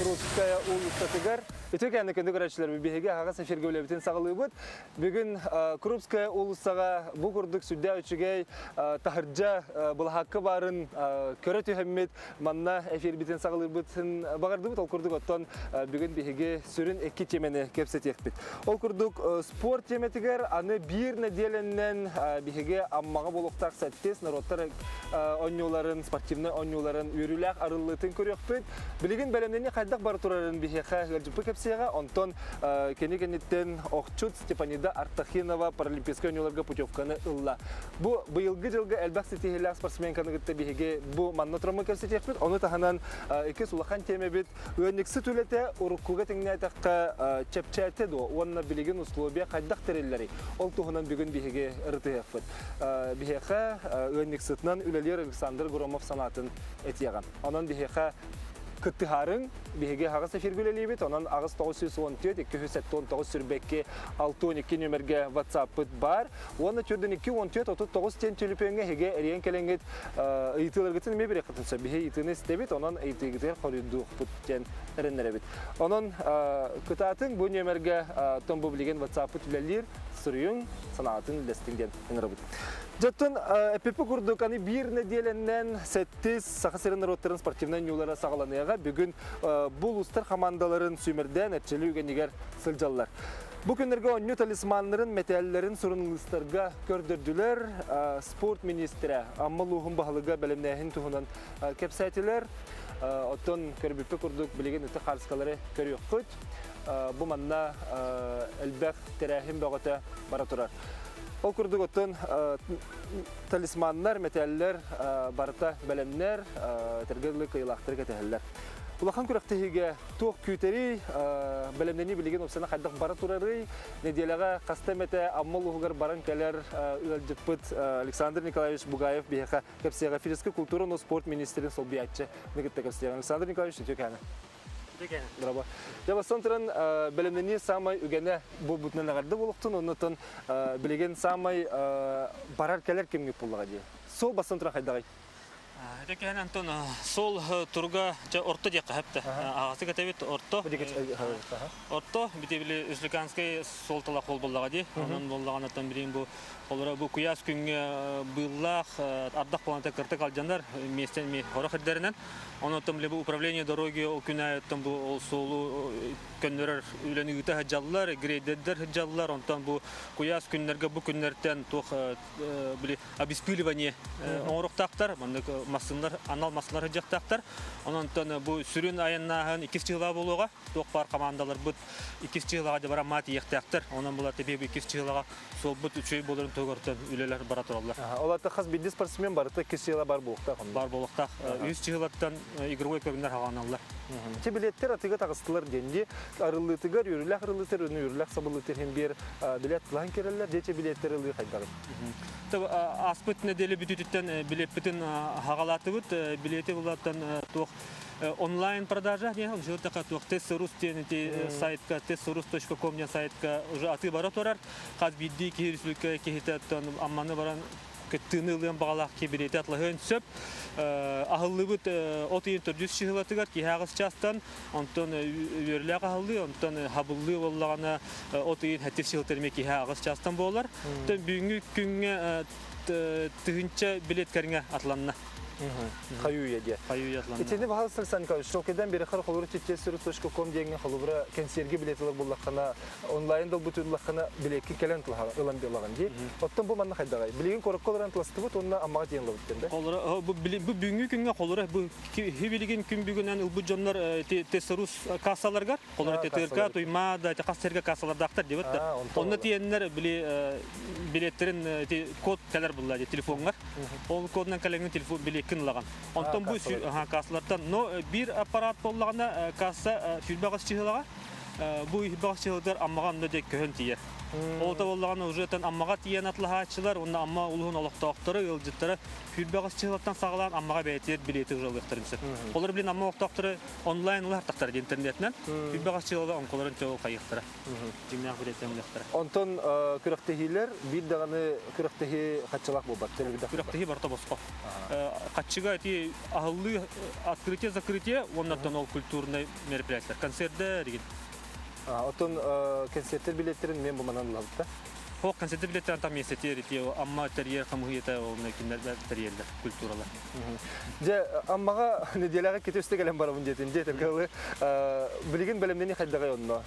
Крупская уулуссатыгар. Үтүө кэннэ күндү көрөөччүлэр, биһиги аһаҕас эфиргэ үлэбитин саҕалыыбыт. Бүгүн Крупская уулуссаҕа бу курдук сүрдээх үчүгэй таһырдьа былаһаакка баарын көрө түһэммит, манна эфирбитин саҕалыырбытын баҕардыбыт. Ол курдук оттон бүгүн биһиги сүрүн икки тиэмэни кэпсэтиэхпит. Ол курдук спорт тиэмэтигэр аны биир нэдиэлэннэн биһиги Аммаҕа буолуохтаах сэттис норуоттар оонньууларын, спортивнай оонньууларын үөрүүлээх арыллыытын көрүөхпүт. Билигин бэлэмнэнии хайдах бара турарын биһиэхэ ыалдьыппыт кэпсиэҕэ. Онтон кини кэнниттэн охчут Степанида Артахинова паралимпийскай оонньууларга путевканы ылла. Бу быйылгы дьылга элбэх ситиһиилээх спортсменканы кытта биһиги бу манна тураммыт кэпсэтиэхпит. Ону таһынан иккис улахан тиэмэбит ыанньыксыт үлэтэ уруккуга тэҥнээтэххэ чэпчээтэ дуо уонна билигин условия хайдах тэриллэрий? Ол туһунан бүгүн биһиги ырытыһыахпыт. Биһиэхэ ыанньыксытынан үлэлиир Александр Громов санаатын этиэҕэ. Онон биһиэхэ кыттыһаарыҥ, биһиги аһаҕас эфиргэ үлэлиибит, онон 8 914 279 сүрбэкки 62 нүөмэргэ WhatsApp-пыт баар. Уонна төрдүн 2 14 39 диэн төлөпүөҥҥэ эһиги эрийэн кэлэҥҥит ыйытыыларгытын эмиэ бириэххитин сөп. Биһи ыйытыыны истэбит, онон ыйытыыгытыгар хоруйдуохпут диэн эрэннэрэбит. Онон кытаатыҥ бу нүөмэргэ том бу билигин WhatsApp-пыт үлэлиир, суруйуҥ, санаатын үллэстиҥ диэн ыҥырабыт. Дьоттон эппиппи курдук аны биир нэдиэлэннэн сэттис Саха сирин норуоттарын спортивнай ньуулара саҕаланыаҕа. Бүгүн бу улуустар хамаандаларын сүүмэрдээн эрчили үгэнигэр сылдьаллар. Бу күннэргэ оонньуу талисманнарын, мэтээллэрин суруналыыстарга көрдөрдүлэр. Спорт министрэ Амма улууһун баһылыга бэлэмнээһин туһунан кэпсээтилэр. Оттон көрбүппүт курдук билигин ытык хаарыскалары көрүөххүт. Бу манна элбэх тэрээһин бөҕөтө бара турар. Ол курдук оттон талисманнар, мэтээллэр барыта бэлэмнэр, этэргэ дылы кыайыылаахтары кэтэһэллэр. Улахан күрэхтэһиигэ туох күүтэрий, бэлэмнэнии билигин уопсайынан хайдах бара турарый, нэдиэлэҕэ хаста эмэтэ Амма улууһугар баран кэлэр ыалдьыппыт Александр Николаевич Бугаев биһиэхэ кэпсиэҕэ физическэй культура уонна спорт министрин солбуйааччы кытта кэпсиэҕэ. Александр Николаевич, үтүө кэһэни. Браво. Дьэ, бастан туран, бэлэмнэнии саамай үгэнэ буолбутунан эҕэрдэ буолуохтун, оннуттан билигин саамай барар-кэлэр кэмҥит буоллаҕа дии. Суол бастан туран хайдаҕый? Ити кэһэн Антон, суол туруга дьэ орто диэххэ сөп да. Аҕасы кэтэбит орто. Орто, бити били республиканскай суолталаах суол буоллаҕа дии. Онон буоллаҕына билигин бу Олоро бу куйаас күҥҥэ быыллаах ардах буолан кыртык алдьанар миэстэн ми хорох ирдэринэн. Онон бу управление дороги ол күн аайыттан бу ол суолу көннөрөр үлэни ыыта сылдьаллар, грейдердэр сылдьаллар. Онтон бу куйаас күннэргэ бу күннэртэн туох били обеспыливание оҥоруохтаахтар, маннык массыыналар анал массыыналар сылдьыахтаахтар. Онон бу сүрүн айаннааһын иккис чыһылаа буолуоҕа. Туох баар командаларбыт иккис чыһылаҕа дьэ баран маат иэхтээхтэр. Онон була тэбиэ бу иккис чыһылаҕа суолбут үчүгэй буоларын туһугар үлэлэр бара тураллар. Ол ата хас биирдии спортсмен барыта иккис чыһыла бар буолуохтаах. Бар буолуохтаах. Үс чыһылаттан игровой көрүҥнэр хаҕаналлар. Ити билеттер атыыга таҕыстылар диэн дии. Арыллыытыгар үөрүүлээх арыллыытыр, үөрүүлээх сабыллыытыр иһин биэр билет тылаһан кирэллэр. Дьэ билеттер ылыы хайдаҕый? Ааспыт нэдиэлэ бүтүүтүттэн билеппитин хаҕалаатыбыт. Билети булаттан туох онлайн продажа диэн уже туох тест.рус диэн ити сайтка testrus.com диэн сайтка уже атыы бара турар. Хас биирдии киһи республика киһитэ Амманы баран кыттыыны ылыан баҕалаах киһи билиэти атлаһыан сөп. Аһыллыбыт от ыйын төрдүс чыһылатыгар киһи аҕыс чаастан, онтон үөрүүлээх аһыллыы, онтон хабыллыы буоллаҕына от ыйын сэттис чыһылатыгар эмиэ киһи аҕыс чаастан буолар. Оттон бүгүҥҥү күҥҥэ тыһыынча билиэт кэриҥэ атланна. Хаюя диye. Хаюя атланна. Итини баһал Александр Николаевич, Шокедан берехар холура чечесру.ком диэҥҥэ холобура кэнсиэргэ билет ылар буллаххына, онлайн долбутуллаххына билиэкки кэлэн ылан биалаҕын дии. Оттон бу манна хайдаҕай? Билигин куоракка олорон тыластыбыт уонна Аммаҕа тиийэн ылабыт диэн да? Холура бу бүгүҥҥү күҥҥэ холура бу билигин күн бүгүнэн ылбыт дьоннор тесарус кассаларгар холура ТТРК, Туймаада, хас сиргэ кассалардаахтар диэбит да. Онно тиийэннэр били билеттерин код кэлэр булла дии телефоҥҥар. Ол кодунан кэлэҥҥин телефон билиэккин ылаҕын. Онтон бу кассалартан но биир аппарат буоллаҕына касса сүүрбэ аҕыс чыһылаҕа бу үһбэҕ чыһылыгар Аммаҕа онно дьэ көһөн тиийэр. Ол да буоллаҕына уже Аммаҕа тиийэн атлаһааччылар уонна Амма улууһун олохтоохторо, ыалдьыттара сүүрбэҕис чыһылаттан саҕалаан Аммаҕа бэйэтигэр билиэти уже ылыахтарын сөп. Олор билин Амма олохтоохторо онлайн ылар тахтар интернетинэн сүүрбэҕис чыһыла оҥколорун чоҕул хайыахтара. Дьиҥнээх билиэттэн ылыахтара. Онтон күрэхтэһиилэр биир даҕаны күрэхтэһии хаччылаах буолбат. Күрэхтэһии барыта босхо. Хаччыга ити аһыллыы открытие-закрытие уонна ол культурнай мероприятиялар концерттэр игин. Оттон концерттэр билеттэрин мен бу манан ылабыт Хоох концерттэр билеттерин там миэстэтигэр ити Амма тэрийэр хамыһыйата онно кинилэр тэрийэллэр культуралар. Дьэ, Аммаҕа нэдиэлэҕэ иккитэ үстэ кэлэн барабын диэтин дьиэтэргэ ылы билигин бэлэмнэнии хайдаҕай онно?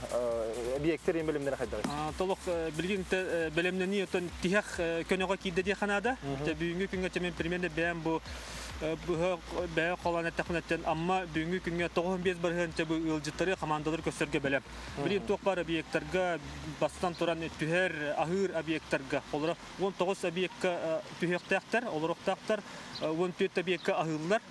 Объектэр ең бэлэмнэрэ хайдаҕай? Толох билигин бэлэмнэнии оттон тиһэх көнөҕө киирдэ диэххэ наада. Бүгүҥҥү күҥҥэ тэмин примерно бэйэм бу быһа бэйэ холоон эттэхпинэттэн Амма бүгүҥҥү күҥҥэ 95 барыһын бу ыалдьыттары командалары көрсөргө бэлэм. Билигин туох баар объектарга бастан туран түһэр, аһыыр объектарга олоро 19 объекка түһүөхтээхтэр, олоруохтаахтар, 14 объекка аһыыллар.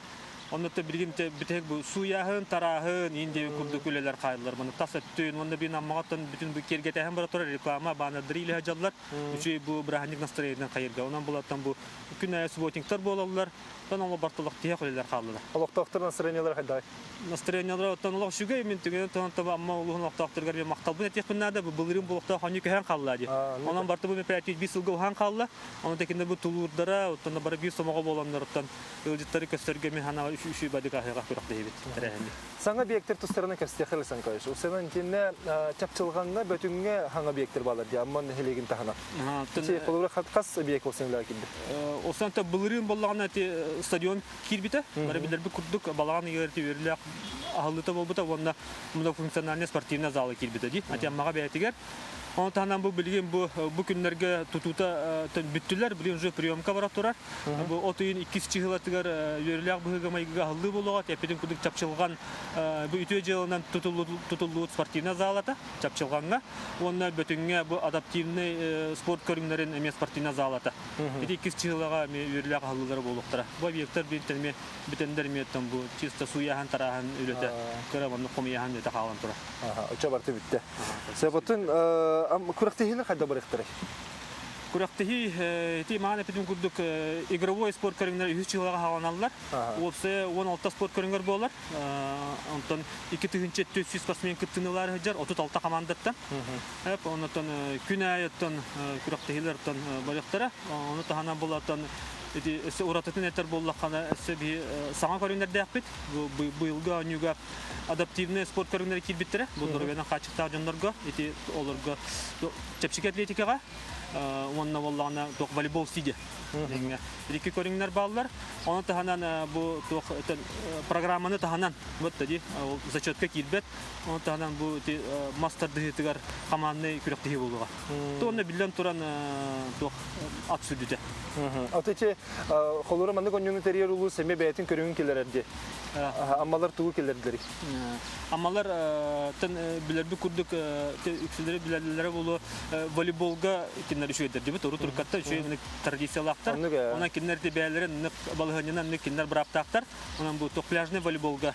Онно билигин бүтэһик бу сууйааһын, тарааһын, иин диэби курдук үлэлэр хааллар. Маны тас өттүн, уонна бин Аммаҕаттан бүтүн бу киэргэтээһин бара турар реклама, баннердары илэ сылдьаллар. Үчүгэй бу бырааһынньык настроениетын хайырга. Онон булаттан бу күн аайы субботниктар буолаллар. Тон оло бартылык тиһэх үлэлэр хааллылар. Олохтоохтор настроениелара хайдаҕай? Настроениелара оттон олох үчүгэй мин түгэнин туһан таба Амма улууһун олохтоохторугар мен махталбын этиэхпин наада. Бу былырыын бу олохтоох хонньу көһөн хаалла дии. Онон барты бу мероприятие биир сылга уһаан хаалла. Онон текинде бу тулуурдара, оттон бары биир сомоҕо буоланнарыттан ыалдьыттары көстөргө мен хана үчүгэй бадык аһыга күрэхтэһибит тэрээһинни. Саҥа объектер тустарынан кэпсиэххэ Александр Николаевич. Усанан итиннэ чапчылҕаҥҥа, Бөтүҥҥэ хаҥа объектер баалар дии, Амман нэһилиэгин таһынан. Холобура хас объект олсан үлэҕэ киирдэ? Олсан былырыын боллаҕына ити стадион киирбитэ. Бары билэрбит курдук балаҕан ыйыгар ити үөрүүлээх аһыллыыта буолбута уонна многофункциональный спортивный зала киирбитэ дии. Ати Аммаҕа бэйэтигэр. Ону таһынан бу билигин бу бу күннэргэ тутуута бүттүлэр. Билигин уже приемка бара турар. Бу от ыйын иккис чыһылатыгар үөрүүлээх быһыыга-майгыга аһыллыы буолуоҕа. Эппитин курдук чапчылҕан бу үтүө дьыаланан тутуллубут спортивнай залата чапчылҕаҥҥа уонна Бөтүҥҥэ бу адаптивный спорт көрүҥнэрин эмиэ спортивнай залата. Ити иккис чыһылаҕа эмиэ үөрүүлээх аһыллыылара буолуохтара. Бу объектар бииртэн эмиэ бүтэннэр эмиэ бу чисто сууйааһын тарааһын үлэтэ кыра маннык хомуйааһын үлэтэ хаалан турар. Оччо барыта бүттэ. Сөботун күрэхтэһиилэр хайда барыахтарай? Күрэхтэһии ити маан эпитим курдук игровой спорт көрүҥнэр үһүс чыһылаҕа хааланаллар. Уопсайа 16 спорт көрүҥэр буолар. Онтон 2400 спортсмен кыттыынылар сылдьар 36 командаттан. Оннотон күн аайы оттон күрэхтэһиилэр оттон барыахтара. Ону таһынан булаттан ити өссө уратытын этэр буоллаххына өссө биһи саҥа көрүҥнэрдээхпит. Быйылгы оонньууга адаптивный спорт көрүҥнэрэ киирбиттэрэ. Бу доруобуйанан хааччахтаах дьоннорго ити олорго чэпчэки атлетикаҕа уонна буоллаҕына туох волейбол сидя диэҥҥэ икки көрүҥнэр бааллар. Ону таһынан бу туох программаны таһынан вот дии ол зачетка киирбэт. Ону таһынан бу ити мас тардыһыытыгар командный күрэхтэһии буолуоҕа. То онно биллэн туран туох ат сүрдүтэ. Аты ити холура маннык онньуну тэрийэр улуус эмиэ бэйэтин көрүҥүн киллэрэр дии. Аммалар тугу киллэрдилэрий? Аммалар билэрбит курдук үксүлэри билэллэрэ буолуо волейболга кинилэр үчүгэйдэр дибит урут уруккаттан үчүгэй традициялаахтар. Онон кинилэр ити бэйэлэрин балаһыанньанан кинилэр бырааптаахтар. Онон бу пляжный волейболга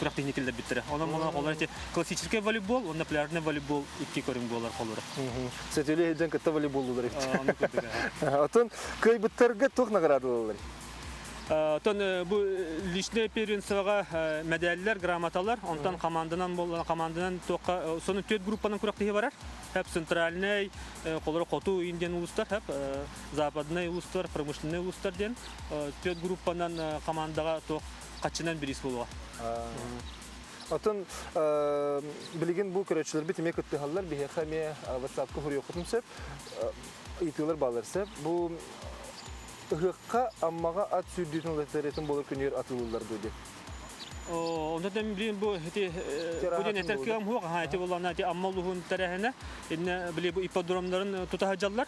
күрэхтэһиини киллэрбиттэрэ. Онон олор ити классическай волейбол уонна пляжный волейбол икки көрүҥ буолар холура. Сөтүөлүү сылдьан кытта волейболлуулар эбит. Оттон кыайбыттарга туох наградалалар? Оттон бу личное первенствоҕа мэдээллэр, грамоталар, онтон команданан команданан туохха сонун түөрт группанан күрэхтэһии барар. Хэп центральный, холоро хоту индиан улустар, хэп западный улустар, промышленный улустар диэн түөрт группанан командаҕа туох хаччынан бириис буолуоҕа. Оттон билигин бу көрөөччүлэрбит эмиэ кыттыһаллар, биһиэхэ эмиэ WhatsApp-ка суруйуоххутун сөп, ыйытыылар бааллар сөп. Бу Ыһыахха Аммаҕа ат сүүрдүүтүн лотереятын буолар күнүгэр атыылыыллар дуо диэн. Онно билин бу ити бу диэн этэр кыам хуох аха ити булана ити Амма улуһун тэрээһинэ инне били бу ипподромнарын тута сылдьаллар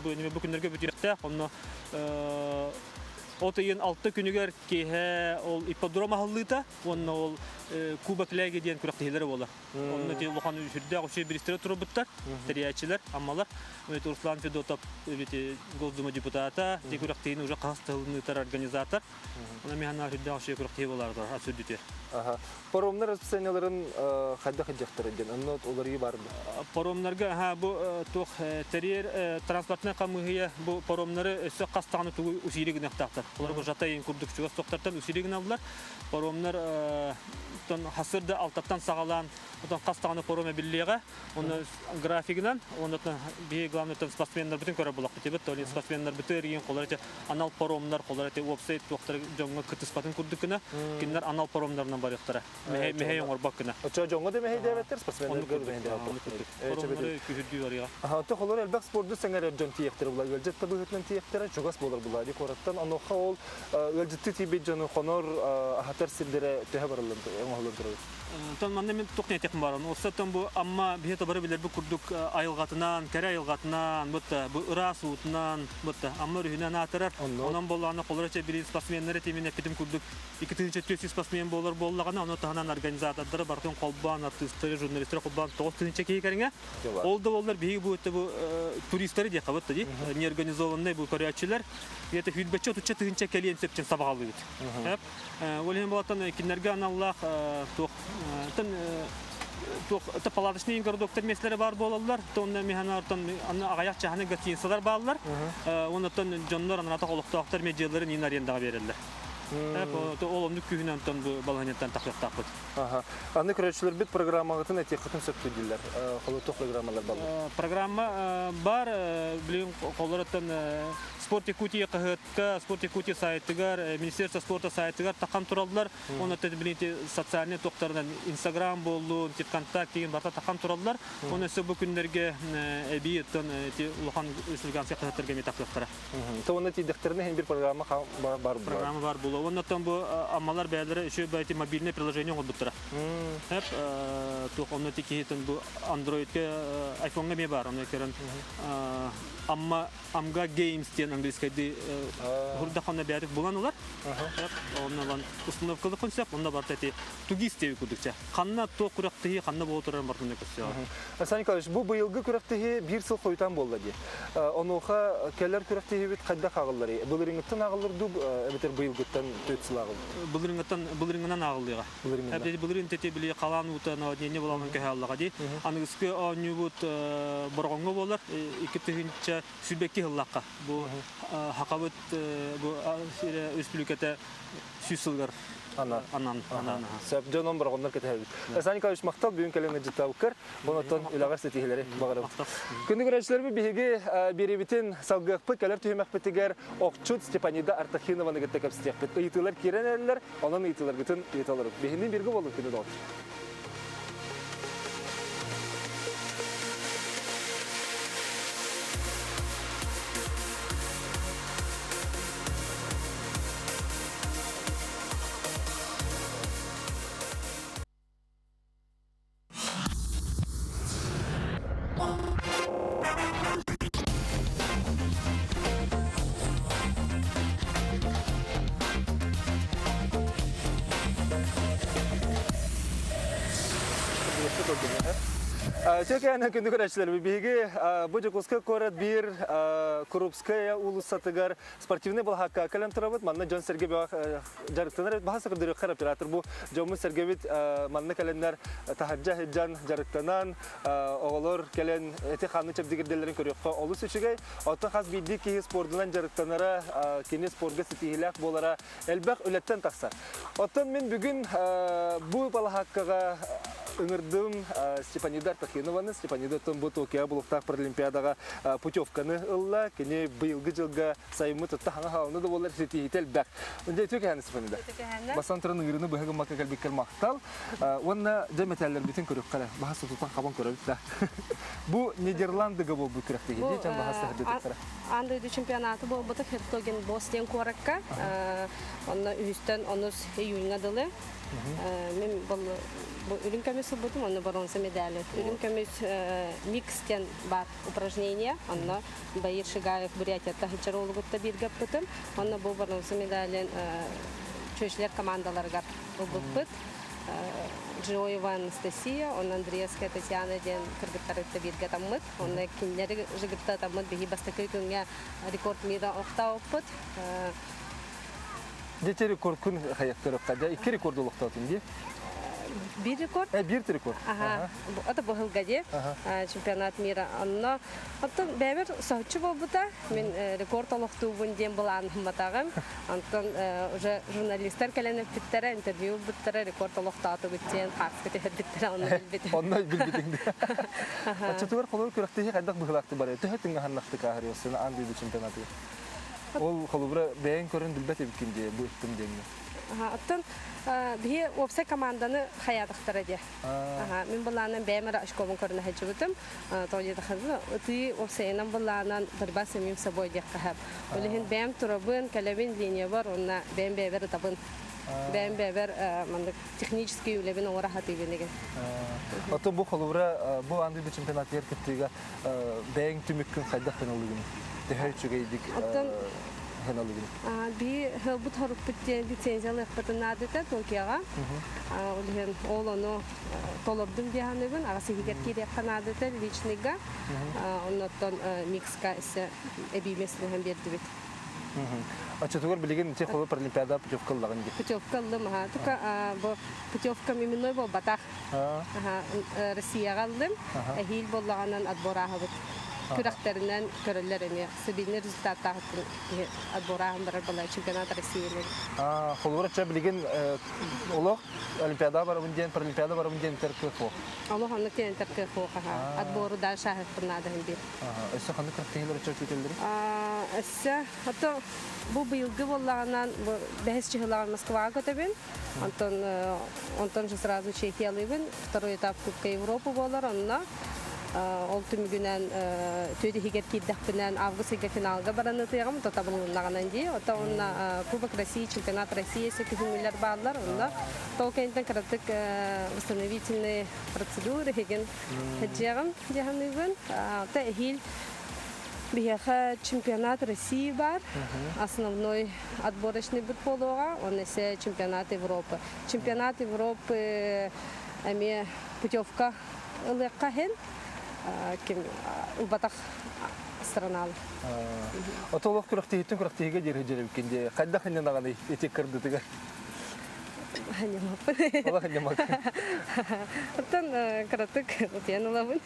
бу бу күннэргэ бүтүөхтээх онно. От ыйын 6 күнүгэр киэһэ ол ипподром аһыллыыта уонна ол Кубок Лэги диэн күрэхтэһиилэрэ буолар. Онно ти улахан сүрдээх үчүгэй биристэрэ турбуттар, тэрийээччилэр, аммалар. Руслан Федотов Госдума депутата, ти күрэхтэһиини уже хас тылын ыытар организатор. Онон миһанна сүрдээх үчүгэй күрэхтэһии буолар сүрдүтүө. Паромнар расписаниеларын хайдах илдьэхтэрэ диэн, онно уларыйыы бар Паромнарга аха бу туох тэрийэр транспортнай хамыыһыйа бу паромнары өссө хас даҕаны тугу усири гыныахтаахтар. Олорго жатайын курдук чугас тохтартан усири гыналлар. Паромнар хасырда алтаттан саҕалаан отон хас даҕаны паром эбиллиэҕэ. Оны графигынан, онно биһи главный спортсменнарбытын көрөр булахпыт эбит. То спортсменнарбыты эргин холор анал паромнар холор эти уопсай туохтар дьоҥҥо кытыспатын курдук гына кинилэр анал паромнарынан барыахтара. Мэһэй оҥорбот гына. Очо дьоҥҥо да мэһэйдээбэттэр, спортсменнарга да мэһэйдээбэттэр. Паромнары күһүрдүү барыаҕа. Ото холор элбэх спорду сэҥэрэр дьон тиэхтэрэ була ыалдьыт да быһыытынан тиэхтэрэ чугас буолар була ди куораттан онуоха ол ыалдьытты тиийбит дьону хонор аһатар сирдэрэ төһө барыллан оҥоһуллан турар. Тон манна мен туох нэтиэхпин бааран. Оттон бу Амма биһи табары билэрбит курдук айылҕатынан, кэрэ айылҕатынан, бутта бу ыраас уутунан, бутта Амма өрүһүнэн аатырар. Онон боллаана холороча били спортсменнары тимин эппитим курдук 2400 спортсмен буолар буоллаҕына, ону таһынан организатордары барытын холбоон, артыыстары, журналистары холбоон 9000 киһи кэриҥэ. Ол да буоллар биһиги бу бу туристары диэххэ бутта ди, неорганизованный бу көрөөччүлэр, это хүрбэччэ отучча тыһынча кэлиэн сөптөн сабаҕалыыбыт. Ол иһин болаттан кинилэргэ аналлаах туох туох палаточный городоктар миэстэлэрэ баар буолаллар. Онно механартан аҕыйах чаһаны гостиницалар бааллар. Оннуттан дьоннор анаратах олохтоохтор медиаларын иин арендаҕа биэрэллэр. Ол оннук күүһүнэн онтон бу балаһыанньаттан тахсыахтаахпыт. Аны көрөөччүлэрбит программаҕытын этиэххитин сөп дииллэр. Холотуох программалар баллар. Программа бар, билигин холлороттон Спорт Якутия хаһыатка, Спорт Якутия сайтыгар, Министерство спорта сайтыгар тахан тураллар. Оны билинти социальный токтарынан Инстаграм боллун, ВКонтакте деген барта тахан тураллар. Оны өссө бу күннэрге эбии оттон улахан республиканский хаһыаттарга эми тахсыахтара. То оны тиийдэхтэринэ иһин бир программа бар Программа бар була. Оннотон бу аммалар бэйэлэрэ еще бэйти мобильное приложение оҥорбуттара. Хеп туох онно тикиһитин бу Android-ка, iPhone-га эмиэ бар. Оны көрөн Амма Амга Games диэн английскайды хурдахана бэйэтик булан ылар. Онно ылан установкалык сөп, онно барта эти тугис диэби курдукча. Ханна туох күрэхтэһии, ханна буола турарын бартын көссөҕө. Александр Николаевич, бу быйылгы күрэхтэһии биир сыл хойутаан буолла дии. Онуоха кэлэр күрэхтэһиибит хайдах ааҕылларый? Былырыыҥҥыттан ааҕыллар дуу, эбэтэр быйылгыттан төрт сыл ааҕыллар? Былырыыҥҥыттан былырыыҥҥынан ааҕыллыаҕа. Былырыын тети били халаан уута наводнение буолан көһө дии. Аныгыскы оонньуубут Бороҕоҥҥо буолар 2022 сыллаахха. Бу хахабыт бу республиката 100 сылыгар анан анан. Сөп дьонон Бороҕоннор кэтэһэбит. Александр Николаевич махтал бүгүн кэлэн ыдьыттаабыккар. Онотон үлэҕэр ситиһилэри баҕарабыт. Күндү көрөөччүлэрбит биһиги биэриибитин салгыахпыт, кэлэр түһүмэхпитигэр охчут Степанида Артахинованы кытта кэпсэтиэхпит. Ыйытыылар киирэн эрэллэр, Онон ыйытыыларгытын ыйыталарым. Биһинин бирге болун күнү доҕор. Чөкөөнө күндү көрөөччүлэр, биһиги бу Дьокуускай куорат биир Крупская уулуссатыгар спортивный былаһаакка кэлэн турабыт. Манна дьон-сэргэ бөҕөх дьарыктанар баһа сакырдырыаххар оператор бу дьоммут сэргэбит манна кэлэннэр таһырдьа сылдьан дьарыктанан оҕолор кэлэн эти хааны чэбдигирдэллэрин көрүөххэ олус үчүгэй. Оттон хас биирдии киһи спордунан дьарыктанара, кини спорга ситиһиилээх буолара элбэх үлэттэн тахсар. Оттон мин бүгүн бу балаһааккаҕа ыҥырдым Степанида Артахинованы. Степанида оттон бу Токио булуктаах Паралимпиадаҕа путевканы ылла. Кини быйылгы дьылга сайыммыт отто хаҥа хаалына да буоллар ситиһиитэ элбэх. Дьэ үтүө кэһэни Степанида. Бастан туран ыҥырыыны быһа гыммакка кэлбиккэр махтал. Уонна дьэ мэтээллэрбитин көрүөххэ эрэ. Баһа сутутан хабан көрөбүт да. Бу Нидерландыга буолбут күрэхтэһии дии дьон баһа сыһырдытыктара. Аан дойду чемпионаты буолбута Хертоген Босс диэн куоракка. Онно үһүстэн онус июньҥа дылы. Мин бу үрүҥ көмүс көмүс ылбытым, онно боруонса медали. Үрүҥ көмүс микс диэн бар упражнение. Онно Баир Шигаев Бурятията сылдьар уолугутта бииргэ ыппытым. Онно бу боруонса медалин чүөчүлэр командаларыгар ылбыппыт. Джоева Анастасия, онно Андреевская Татьяна диэн кыргыттары кытта бииргэ атаммыт. Онно кинилэри кытта атаммыт биһи бастакы күҥҥэ рекорд мира охтооппут. Дьэ рекордкун хайахтарыхха дьэ икки рекорду олохтоотун дии. Биир рекорд. Биир рекорд. Аха. Это быһылга дии. Чемпионат мира. Онно оттон бэйэбэр соһуччу буолбута. Мин рекорд олохтуубун диэн былааннамматаҕым. Онтон уже журналистар кэлэн эппиттэрэ, интервью ылбыттара, рекорд олохтоотубут диэн хааска түһэрбиттэрэ, онно билбитим. Онно билбитиҥ дии. Оччотугар холобур күрэхтэһии хайдах быһыылаахтык барар? Төһө тыҥаһаннахтык ааһар аан дойду чемпионатыгар? Ол холобура бэйэҥ көрөн билбэт эбиккин дии бу ыттым диэҥҥэ. Оттон биһи уопсай команданы хайаатахтара дии. Мин былаанан бэйэм эрэ очкобун көрүнэ сылдьыбытым. Тоҕо диэтэххинэ, ытыы уопсайынан былаанан борьба с самим собой диэххэ сөп. Ол иһин бэйэм турабын, кэлэбин линиябар уонна бэйэм бэйэбэр ытабын. Бэйэм бэйэбэр маннык технический үлэбин оҥоро сатыыбын деген. Ото бу холобура бу аан дойду чемпионатыгар кыттыыга бэйэҥ түмүккүн хайдах гыналыгын? Төһө үчүгэйдик гыналыгын? Би хылбыт хорукпут диэн лицензиялыахпытын наадата Токиоҕа. Ол иһин ол ону толордум дии саныыбын. Аҕас иһигэр киириэххэ наадата личныйга. Оннуттан микска өссө эбии миэстэлэһэн биэрдибит. Оччотугар билигин ити холу Паралимпиада путевка ыллаҕын дии. Путевка ыллым, аха. Тука бу путевкам именной буолбатах. Россияҕа ыллым. Эһиил буоллаҕынан отбор ааһабыт. Күрэхтэринэн көрөллөр эмиэ. Стабильный результаттаахтын отбор ааһан барар была чемпионат России. Холобура чэ билигин олох Олимпиада барабын диэн, Паралимпиада барабын диэн этэр кыах суох. Олох оннук диэн этэр кыах суох. Отбору дальше ааһыахпын наада биир. Өссө ханнык күрэхтэһиилэр чөкүтэллэрий? Өссө ото бу быйылгы буоллаҕынан бу бэһис чыһылаҕын Москваҕа көтөбүн. Онтон онтон же сразу Чехиялыыбын. Второй этап Кубка Европы буолар онно. Ол түмүгүнэн түөрт иһигэр киирдэхпинэн август ыйга финалга баран ытыаҕым, то табылыннаҕынан дии. Ото онно Кубок России, чемпионат России өссө күһүҥҥүлэр бааллар. Онно ол кэнниттэн кыратык восстановительные процедуры иһигин сылдьыаҕым дии саныыбын. Ото эһиил Биһиэхэ чемпионат России бар, основной отборочный быт буолуоҕа, он эсе чемпионат Европы. Чемпионат Европы эмиэ путевка ылыахха иһин ким ылбатах страналар. Ото олох күрэхтэһииттэн күрэхтэһиигэ диэри дьэрибиккин дии. Хайдах иннин ити кырдытыгар? Олох Оттон кыратык утуйан ылабын.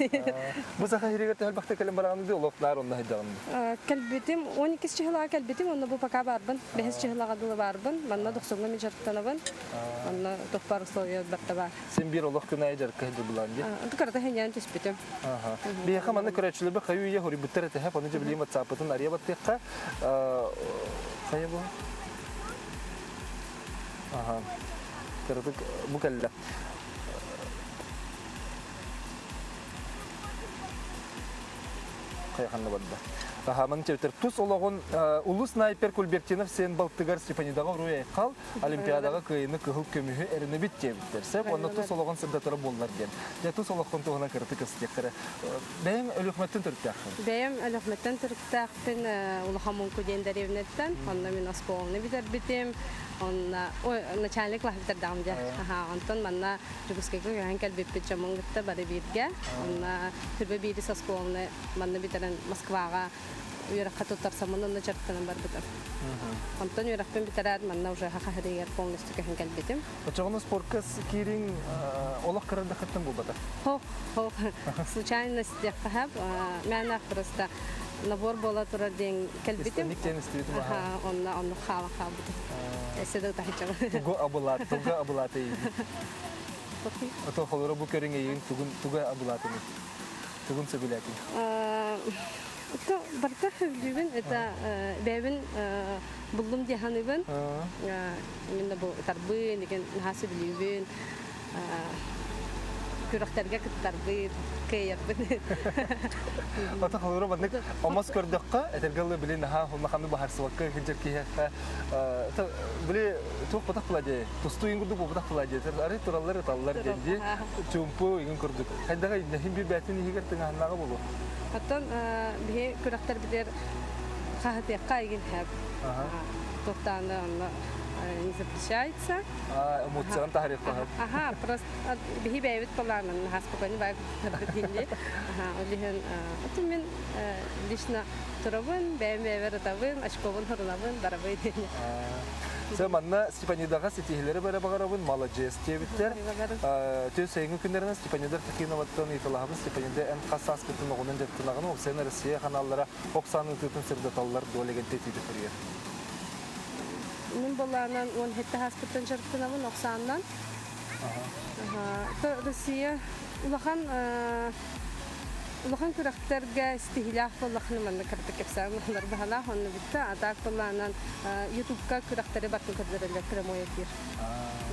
Бу саха сиригэр төһөлбөхтө кэлэн бараҕын дии олох наар онно сылдьаҕын Кэлбитим 12 чыһылаҕа кэлбитим, онно бу пока баарбын. Бэһис чыһылаҕа дылы баарбын. Манна дохсуҥҥа мин дьарыктанабын. Онно туох условия барта баар. Син биир олох күн аайы дьарыкка сылдьар дии. Кырата хэньээн түспүтүм. Биһиэхэ манна көрөөччүлэрбэ хайыы үйэ хоруйбуттар этэ, ону дьэ билигин WhatsApp-ытын арыйа баттыахха. Хайа бу? Аха. Кыратык бу кэллэ. Хайаханна барда. Аха, маны чебетер тус олоҕун улуу снайпер Кульбертинов сен балтыгар Степанидаҕа уруй айхал Олимпиадаҕа кыайыны кыһыл көмүһү эрэнэбит диэбиттэр. Сеп онно тус олоҕун сырдатара буоллар диэн. Дьэ тус олоххун туһунан кыратык кэпсэтиэхтэрэ. Бэйэҥ Өлүөхүмэттэн төрүттээххин. Бэйэм Өлүөхүмэттэн төрүттээхпин Улахан Муҥку диэн дэриэбинэттэн. Онно мин оскуоланы бүтэрбитим. Онно ой, начальник класс бүтэрдэҕим дьэ. Аха, онтон манна Дьокуускайга көһөн кэлбиппит дьоммун кытта бары бииргэ. Онно түрбэ биирис оскуоланы манна бүтэрэн Москваҕа үөрэххэ туттарсаммын онно дьарыктанан барбытым. Онтон үөрэхпин бүтэрээт манна уже Саха полностью көһөн кэлбитим. Очоҕуна спортка киириҥ олох кырардахыттан буолбата? Хох, хох. Случайность диэххэ мээнэ просто набор буола турар диэн кэлбитим. Ник истибитим аха. Онно онно хаала хаалбытым. Эссе да утаһыччабын. Тугу абылаат, тугу абылаата Ото холоро бу көрүҥ эйигин тугун туга абылаатыный? Тугун сөбүлээтиҥ? То барыта сөбүлүүбүн. Это бэйэбин буллум дии саныыбын. Именно бу тарбын деген наһаа сөбүлүүбүн. Күрэхтэргэ кыттарбыт, кыайарбыт. Ата холура маннык омос көрдөххө, этэргэ дылы били наһаа улаханнык баһарсыбакка сылдьар киһиэхэ били туох ботах була дии, тустуу иҥ курдук буолбатах була дии, арай тураллар ыталлар диэн дии, чуумпу иҥин курдук. Хайдаҕа иһин биир бээтин иһигэр тыҥаһыннааҕа буолуо. Оттон биһи күрэхтэрбитигэр хаһытыахха игин хэп. Туохтааны онно не запрещается. Эмоциянан таһарыахха. Аха, просто биһи бэйэбит былаанын наһаа спокойно баай динни. Аха, ол иһин отун мин лично турабын, бэйэм бэйэбэр ытабын, очкобун хорунабын, барабын динни. Сэ манна Степанидаҕа ситиһилэри бары баҕарабын, маладьыас диэбиттэр. Түс сайыҥҥы күннэринэн Степанида Такиноваттан ыйыталаһабын. Степанида эн хас сааскыттан оҕунан дьарыктанаҕын, ол сен Россия ханааллара ох сааны ыытыытын сырдаталлар дуо легенде этиитэ суруйар. Мин былаанан 17 сааспыттан дьарыктанабын ох сааннан. Россия улахан улахан күрэхтэргэ ситиһиилээх буоллаххына манна кыратык кэпсээн улар баһалаах онно бүттэ а так былаанан ютубка күрэхтэри бартын көрдөрөллөр прямой эфир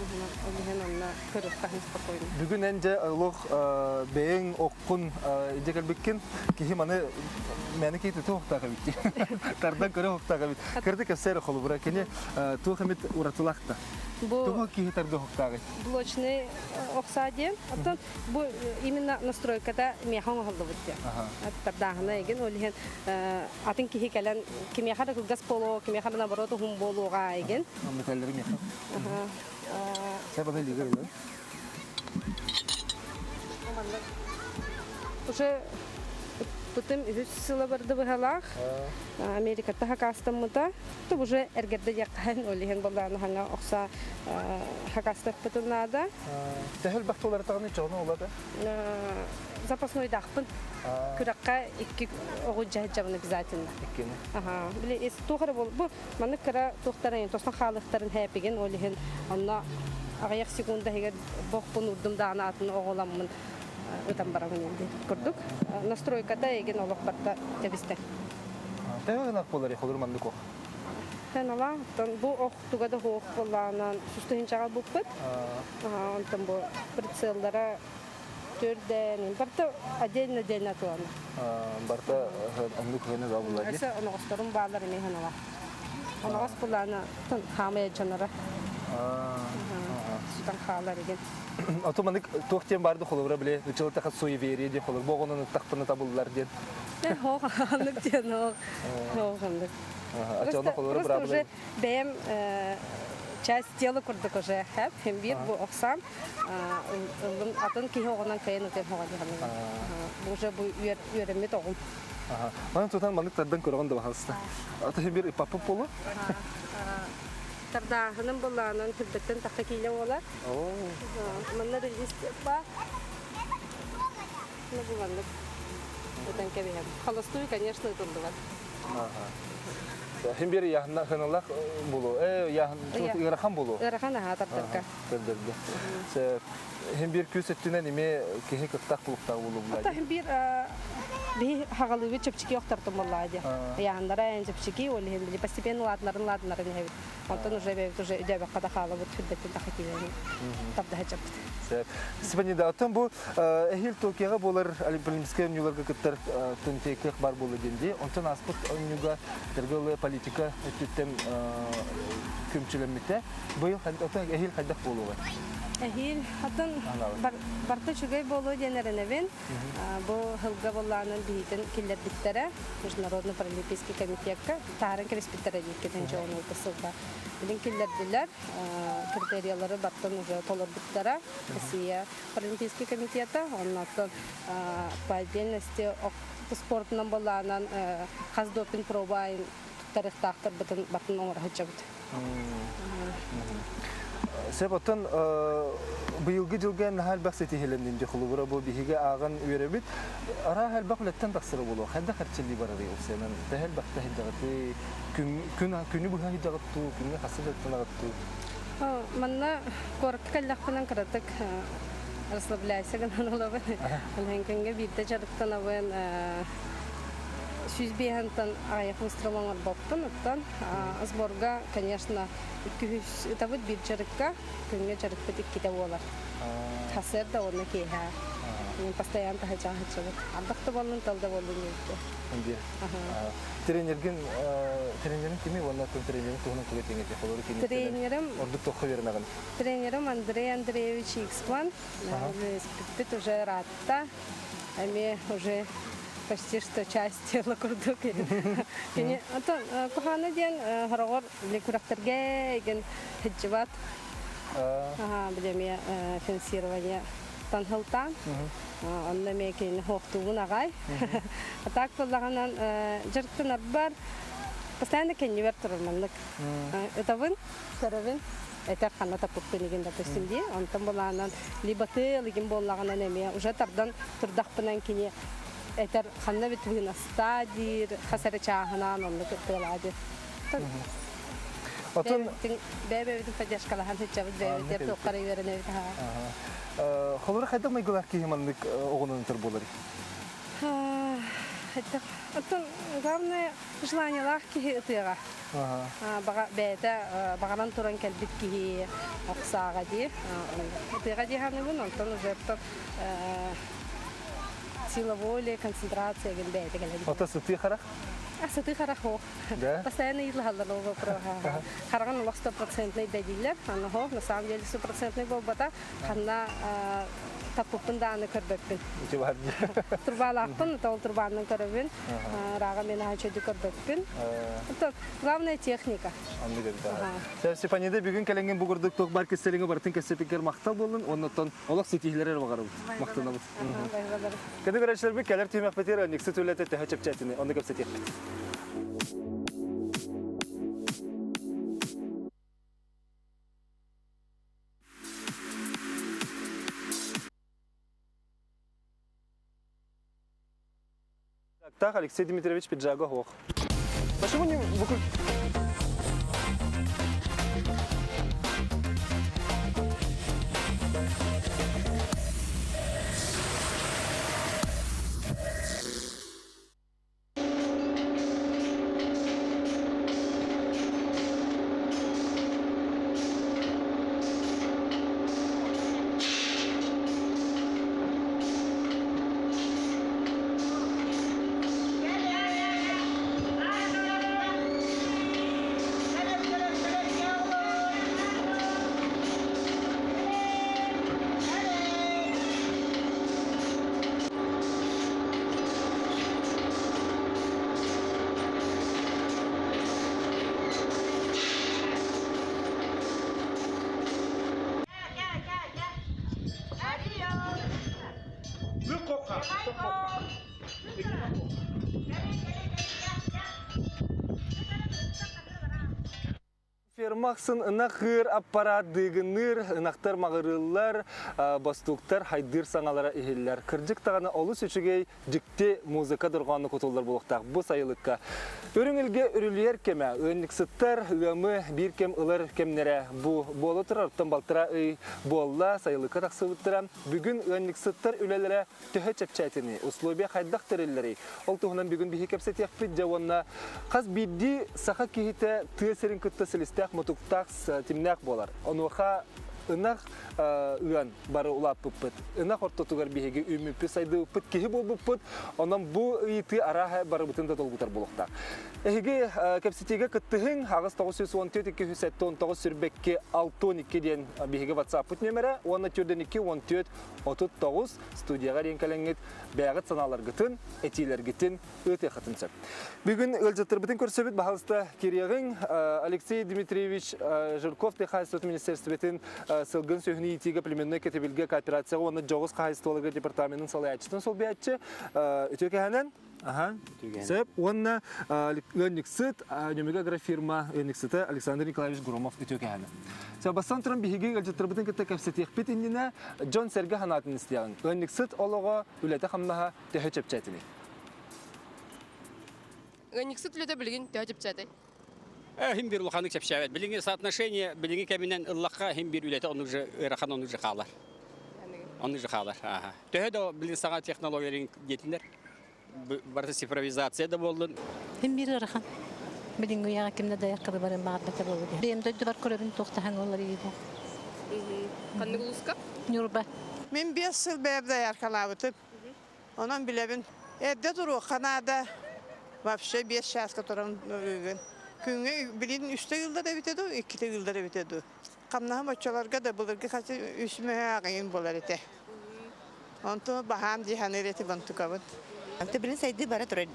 ол иһин онно көрүөххэ спокойно. Бүгүн эн дьэ олох бэйэҥ оккун дьэ кэлбиккин киһи маны мэни киһи туту охтаах эбит тардан көрө охтаах эбит кырды кэпсээр холобура кини туох эмит уратылаах да Бу тугу киһи тарда охтааҕый блочный охсаа диэн. Оттон бу именно настройката миэхэ оҥоһуллубут диэн. Тардааһына эгин ол иһин атын киһи кэлэн кимиэхэ да кылгас буолуо, кимиэхэ да наоборот уһун буолуоҕа эгин. Металлары миэхэ. Сабаны лигер Уже бытым үһүс сыла барды быһалаах. Америкатта хакаастаммыта. Ту уже эргэрдэ диэххэ ол иһин боллааны хаҥа охса хакаастаппытын наада. Төһөл бахтылар тағаны чоҕуну олады? Запаснойдаахпын. Күрэххэ икки оҕу дьаһыджабын обязательно. Иккини. Аха. Били эс туох эрэ бол бу маннык кыра туохтарын тосно хаалыахтарын хэпигин ол иһин онно аҕыйах секунда иһигэр бохпун урдум даҕаны атын оҕоламмын ытан барабын диэн курдук. Настройката эгин олох барта тэбистэ. Төһө гынах буолар холур маннык ох? Ханала, оттон бу ох туга да хоох буоллаҕынан сустуһунчаҕа буппут. Онтон бу прицеллара төрдөн барта отдельно отдельно атылана. Барта оннук хына да була ди. Өсө оноҕосторум баалар эмиэ ханала. Оноҕос булаана хаамай дьонора. Сутан хаалар еген. Ото маннык туох диэн барды холобура биле ычылытаха суеверие диэн холобур боҕонон ыттахпына табыллар диэн. Хоох ханнык диэн хоох. Хоох ханнык. Просто уже бэйэм часть тела курдук уже хэп хем биир бу охсам ыллым атын киһи оҕонон кайын ытын хоҕо диһанныгын. Бу уже бу үөрэммит оҕум. Манан тутан маннык тардан көрөҕүн да баһалыста. Аты хем бир папа полу. Тардааһыным буллаанан түрбэттэн тахса киилэ буолар. Манна релиз ба. Ну, бу маннык ытан кэбиһэм. Холостуй, конечно, ытыллыбат. Хим бир яһына хыналах булу. Э, яһын ыарахан булу. Ыарахан аха тартарка. Көрдөргө. Хим бир күс өттүнэн эме киһи кыттах булуктаах булу булаа. Хим бир би хагалыыбы чөпчики охтортум боллаа дия. Яһандара эн чөпчики ол иһин били постепенно ладнарын ладнарын иһэбит. Онтон уже бэйбит уже үдөбөккө да хаалабыт хүрбэттин тахатиилэрин табдаһа чаппыт. Степанида, оттон бу эһиил Токиоҕа буолар Олимпийскай оонньууларга кыттар төнтиэкэх бар буолла диэн дии. Онтон ааспыт оонньууга тергылы политика өттүттэн күмчүлэммитэ. Быйыл оттон эһиил хайдах буолуоҕай? Эһиил атын барта үчүгэй буолуо диэн эрэнэбин. Бу сылга буоллаанын биһитин киллэрбиттэрэ Международный паралимпийский комитекка таһааран кэбиспиттэрэ диэккитин дьон сылга билин киллэрдилэр. Критериялары бартан уже толорбуттара. Россия Паралимпийский комитета, оннооттон по отдельности спортунан боллаанан хас допинг проба туттарыахтаахтарбытын бартын оҥоро сылдьабыт. Сөп оттон быйылгы дьылга наһаа элбэх ситиһилэннин дии холобура бу биһиги ааҕан үөрэбит. Араа элбэх үлэттэн тахсара буолуо. Хайдах эрчиллии барарый упсайынан? Төһө элбэхтэ сылдьаҕытый? Күн күн күнү быһа сылдьаҕыт дуу, күҥҥэ хасса дьарыктанаҕыт дуу? Манна куоракка кэллэхпинэн кыратык расслабляйся гынан ылабын. Онон күҥҥэ биирдэ дьарыктанабын. 105-тан аҕыйах выстрел оҥорбоппун. Оттон сборга, конечно, 200 ытабыт биир дьарыкка, күҥҥэ дьарыкпыт иккитэ буолар. Сарсыарда уонна киэһэ. Мен постоянно таһырдьа сылдьабыт. Ардах да буоллун, тыал да буоллун диэбитэ. Диэн. Тренерген тренерин кими уонна тренерин туһунан тугу этиҥ Холобур кини Тренерим ордук тоххо үөрэнэҕин? Тренерим Андрей Андреевич Иксман. Бүппүт уже ыраатта. Эмиэ уже почти что часть тела курдук. Кини ото кухана диэн хороҕор күрэхтэргэ еген сылдьыбат. Били эмиэ финансирование танһылтаан. Онно эмиэ кинини хуохтуубун аҕай. А так буоллаҕынан дьарыктанарбар постоянно кэннибэр турар маннык. Ытабын, көрөбүн, этэр ханна таппыппын игин допустим дии. Онтон булаанан либо тыал игин буоллаҕынан эмиэ уже тардан турдахпынан кини этэр ханна бит выноста диир, хас эрэ чааһынаан оннук тыалаа диир. Отон бэйэ-бэйэбитин поддержкалаһан сылдьабыт, бэйэбитигэр туохха эрэ үөрэнэбит. Холобура хайдах майгылаах киһи маннык оҕонон ытар буоларый? Хайдах? Оттон главное желаниелаах киһи ытыаҕа. Баҕа бэйэтэ баҕаран туран кэлбит киһи охсааҕа дии. Ытыаҕа дии саныыбын, онтон уже сила воли, концентрация гин бэйэтэ кэлэн. Ото сытыы харах? Сытыы харах суох. Да? Постоянно ыйыталаһаллар ол вопроһа. Хараҕын олох стопроцентный да дииллэр. Аны на самом деле стопроцентный буолбата. Ханна таппыппын даҕаны көрбөппүн. Ити бар дии. Турбалаахпын, ол турбааннан көрөбүн. Рааҕа мен аһа чөйдү көрбөппүн. Главное техника. Оннук эбит. Степанида бүгүн кэлэҥҥин бу курдук туох бар кистэлиҥи барытын кэпсэппиккэр махтал буоллун. Оннуттан олох ситиһиилэри баҕарабыт. Махтанабыт. Кэнэ көрөөччүлэрбит кэлэр түһүмэхпитигэр ыанньыксыт үлэтэ төһө чэпчээтини онно кэпсэтиэхпит. Так, Алексей Дмитриевич пиджага ох. Почему не Ферма ахсын ынах ыыр аппарат дыыгыныыр, ынахтар маҕырыыллар, бостууктар хайдыыр саҥалара иһиллэр. Кырдьык даҕаны олус үчүгэй, дьикти музыка дорҕоону кутуллар буолуохтаах бу сайылыкка. Үрүҥ илгэ үрүлүйэр кэмэ, ыанньыксыттар ыамы биир кэм ылар кэмнэрэ бу буола турар. Оттон балтараа ый буолла, сайылыкка тахсыбыттара. Бүгүн ыанньыксыттар үлэлэрэ төһө чэпчээтиний, условия хайдах тэриллэрий? Ол туһунан бүгүн биһи кэпсэтиэхпит дьэ уонна хас биирдии саха киһитэ тыа сирин кытта силистээх-мутуктаах тимнээх буолар. Онуоха ынах ыан бары улааппыппыт. Ынах ортотугар биһиги үүммүппүт, сайдыбыппыт, киһи буолбуппут. Онон бу ыйытыы арааһа барыбытын да долгутар буолуохтаах. Эһиги кэпсэтиигэ кыттыһыҥ аҕыс 914 279 сүрбэкки 62 диэн биһиги WhatsApp-пыт нүөмэрэ уонна 42 14 39 студияҕа диэн кэлэҥҥит бэйэҕит санааларгытын, этиилэргитин ыытыаххытын сөп. Бүгүн ыалдьыттарбытын көрсөбүт баһалыста кириэҕиҥ Алексей Дмитриевич Жирков тыа хаһаайыстыбатын министерствотын сылгын сүөһүнү иитиигэ племенной кэтэбилгэ кооперацияҕа уонна дьоҕус хаһаайыстыбаларга департаменын салайааччытын солбуйааччы үтүө кэһэнэн Аха. Сөп. Уонна ыанньыксыт Нөмүгү агрофирма ыанньыксыта Александр Николаевич Громов үтүө кэһэнэ. Бастан туран биһиги ыалдьыттарбытын кытта кэпсэтиэхпит иннинэ дьон-сэргэ санаатын истиэҕиҥ. Ыанньыксыт олоҕо, үлэтэ-хамнаһа төһө чэпчээтиний? Ыанньыксыт үлэтэ билигин төһө чэпчээтэй? Иһин биир улаханнык чэпчээбэт. Билиҥҥи соотношение билиҥҥи кэминэн ыллахха иһин биир үлэтэ оннук же ыарахан оннук же хаалар. Оннук же хаалар. Төһө да билин саҥа технология диэтиннэр барыта цифровизация да буоллун. Иһин биир ыарахан. Билиҥҥи үйэҕэ ким да дайар кырыбарын баҕарбата буолуо. Бэйэм дойдубар көрөбүн туохтаһан олор иибу. Ханнык улууска? Ньурба. Мин 5 сыл бэйэм дояркалаабытым. Онон билэбин. Эрдэ туруохха наада. Вообще 5 чааска туран бүгүн. Күҥҥэ билин үстэ ыыллар эбитэ дуу, иккитэ ыыллар эбитэ дуу. Хамнаһым оччолорго да былыргы хасы үс мөһө аҕыйын буолар этэ. Онту баһаам дии саныыр этим онтукабын. Билин сайды бара турар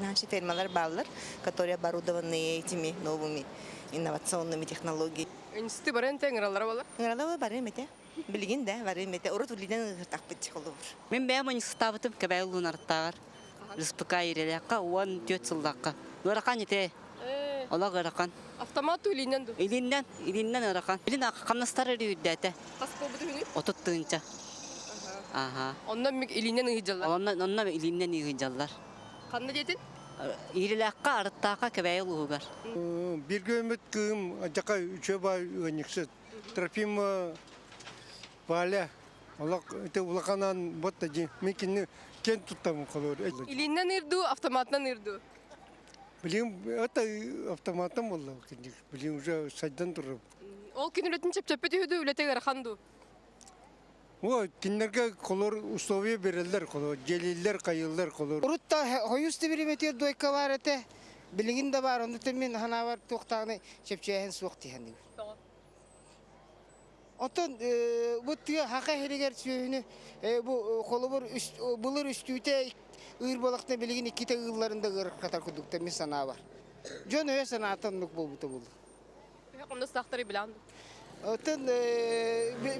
наши фермалар бааллар, которые оборудованы этими новыми инновационными технологиями. Институт баран ыҥыраллара буолар? Ыҥыраллара барыам этэ. Билигин да барыам этэ. Урут үлэнэн ыһыртахпыт холобур. Мин бэйэм университетабытым Кэбээйи улуунарыттааҕар РСПК ирэлээххэ 14 сыллаахха. Ыарахан ити. Олох ыарахан. Автомат илиинэн ду? Илииннэн, илииннэн ыарахан. Билин хамнастар үрдээте. Хас буолбут үһүнүй? 30 тыһыынча. Аха. Онно илиинэн ыһыдьаллар? Онно, онно илиинэн ыһыдьаллар. Ханна диэтин? Иирилээххэ, Арыттаахха, Кэбээйи улууһугар. Бииргэ өмүт кыым адьака үчүө баай ыанньыксыт. Трофим Валя олох ити улаханан вот дии мин кинини киэн туттабын холуур. Илииннэн ыырдуу, автоматынан ыырдуу? Билигин это автоматом буолла билигин уже сайдан турар. Ол күн үлэтин чэпчэппит үһү дуу, үлэтэ ыарахан дуу? О, кинилэргэ холор условия береллер, холор, дьиэлииллэр, хайыыллар, холор. Урут да хойус да бириметир дойка бар этэ, билигин да бар, онно мин ханаабар туохтааны чэпчээһин суох тиһэн. Оттон бу тыа хака иһигэр сүөһүнү бу холобур былыр үстүүтэ ыыр буолахтан билигин иккитэ ыылларын да ыарырҕатар курдуктар мин санаабар. Дьон өйө санаата оннук буолбута буолуо. Хамнастаахтары билэҕин Оттон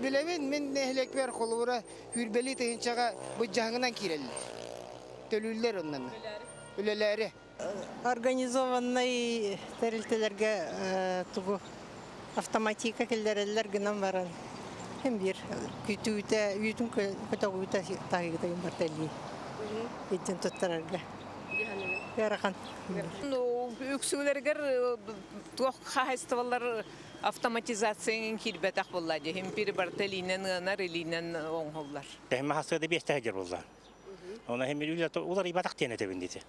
билэбин мин нэһилиэкпэр холобура хүрбэлии тыһыынчаҕа быдьаһыҥынан киирэллэр. Төлүүллэр оннан. Үлэлээри. Организованнай тэрилтэлэргэ тугу автоматика киллэрэллэр гынан баран хим биир күтүүтэ үүтүн көтөҕүүтэ таһыыта барта илии итин туттарарга ыарахан. Үксүлэригэр туох хаһайыстыбалар автоматизацияҥын киирбэтэх буолла дии. Хим биир барыта илиинэн ыанар, илиинэн оҥоһуллар. Тэһимэ хасыада биэстэһэ дьэр буолла. Она хим үлэ уларыйбатах диэн этэбин дити.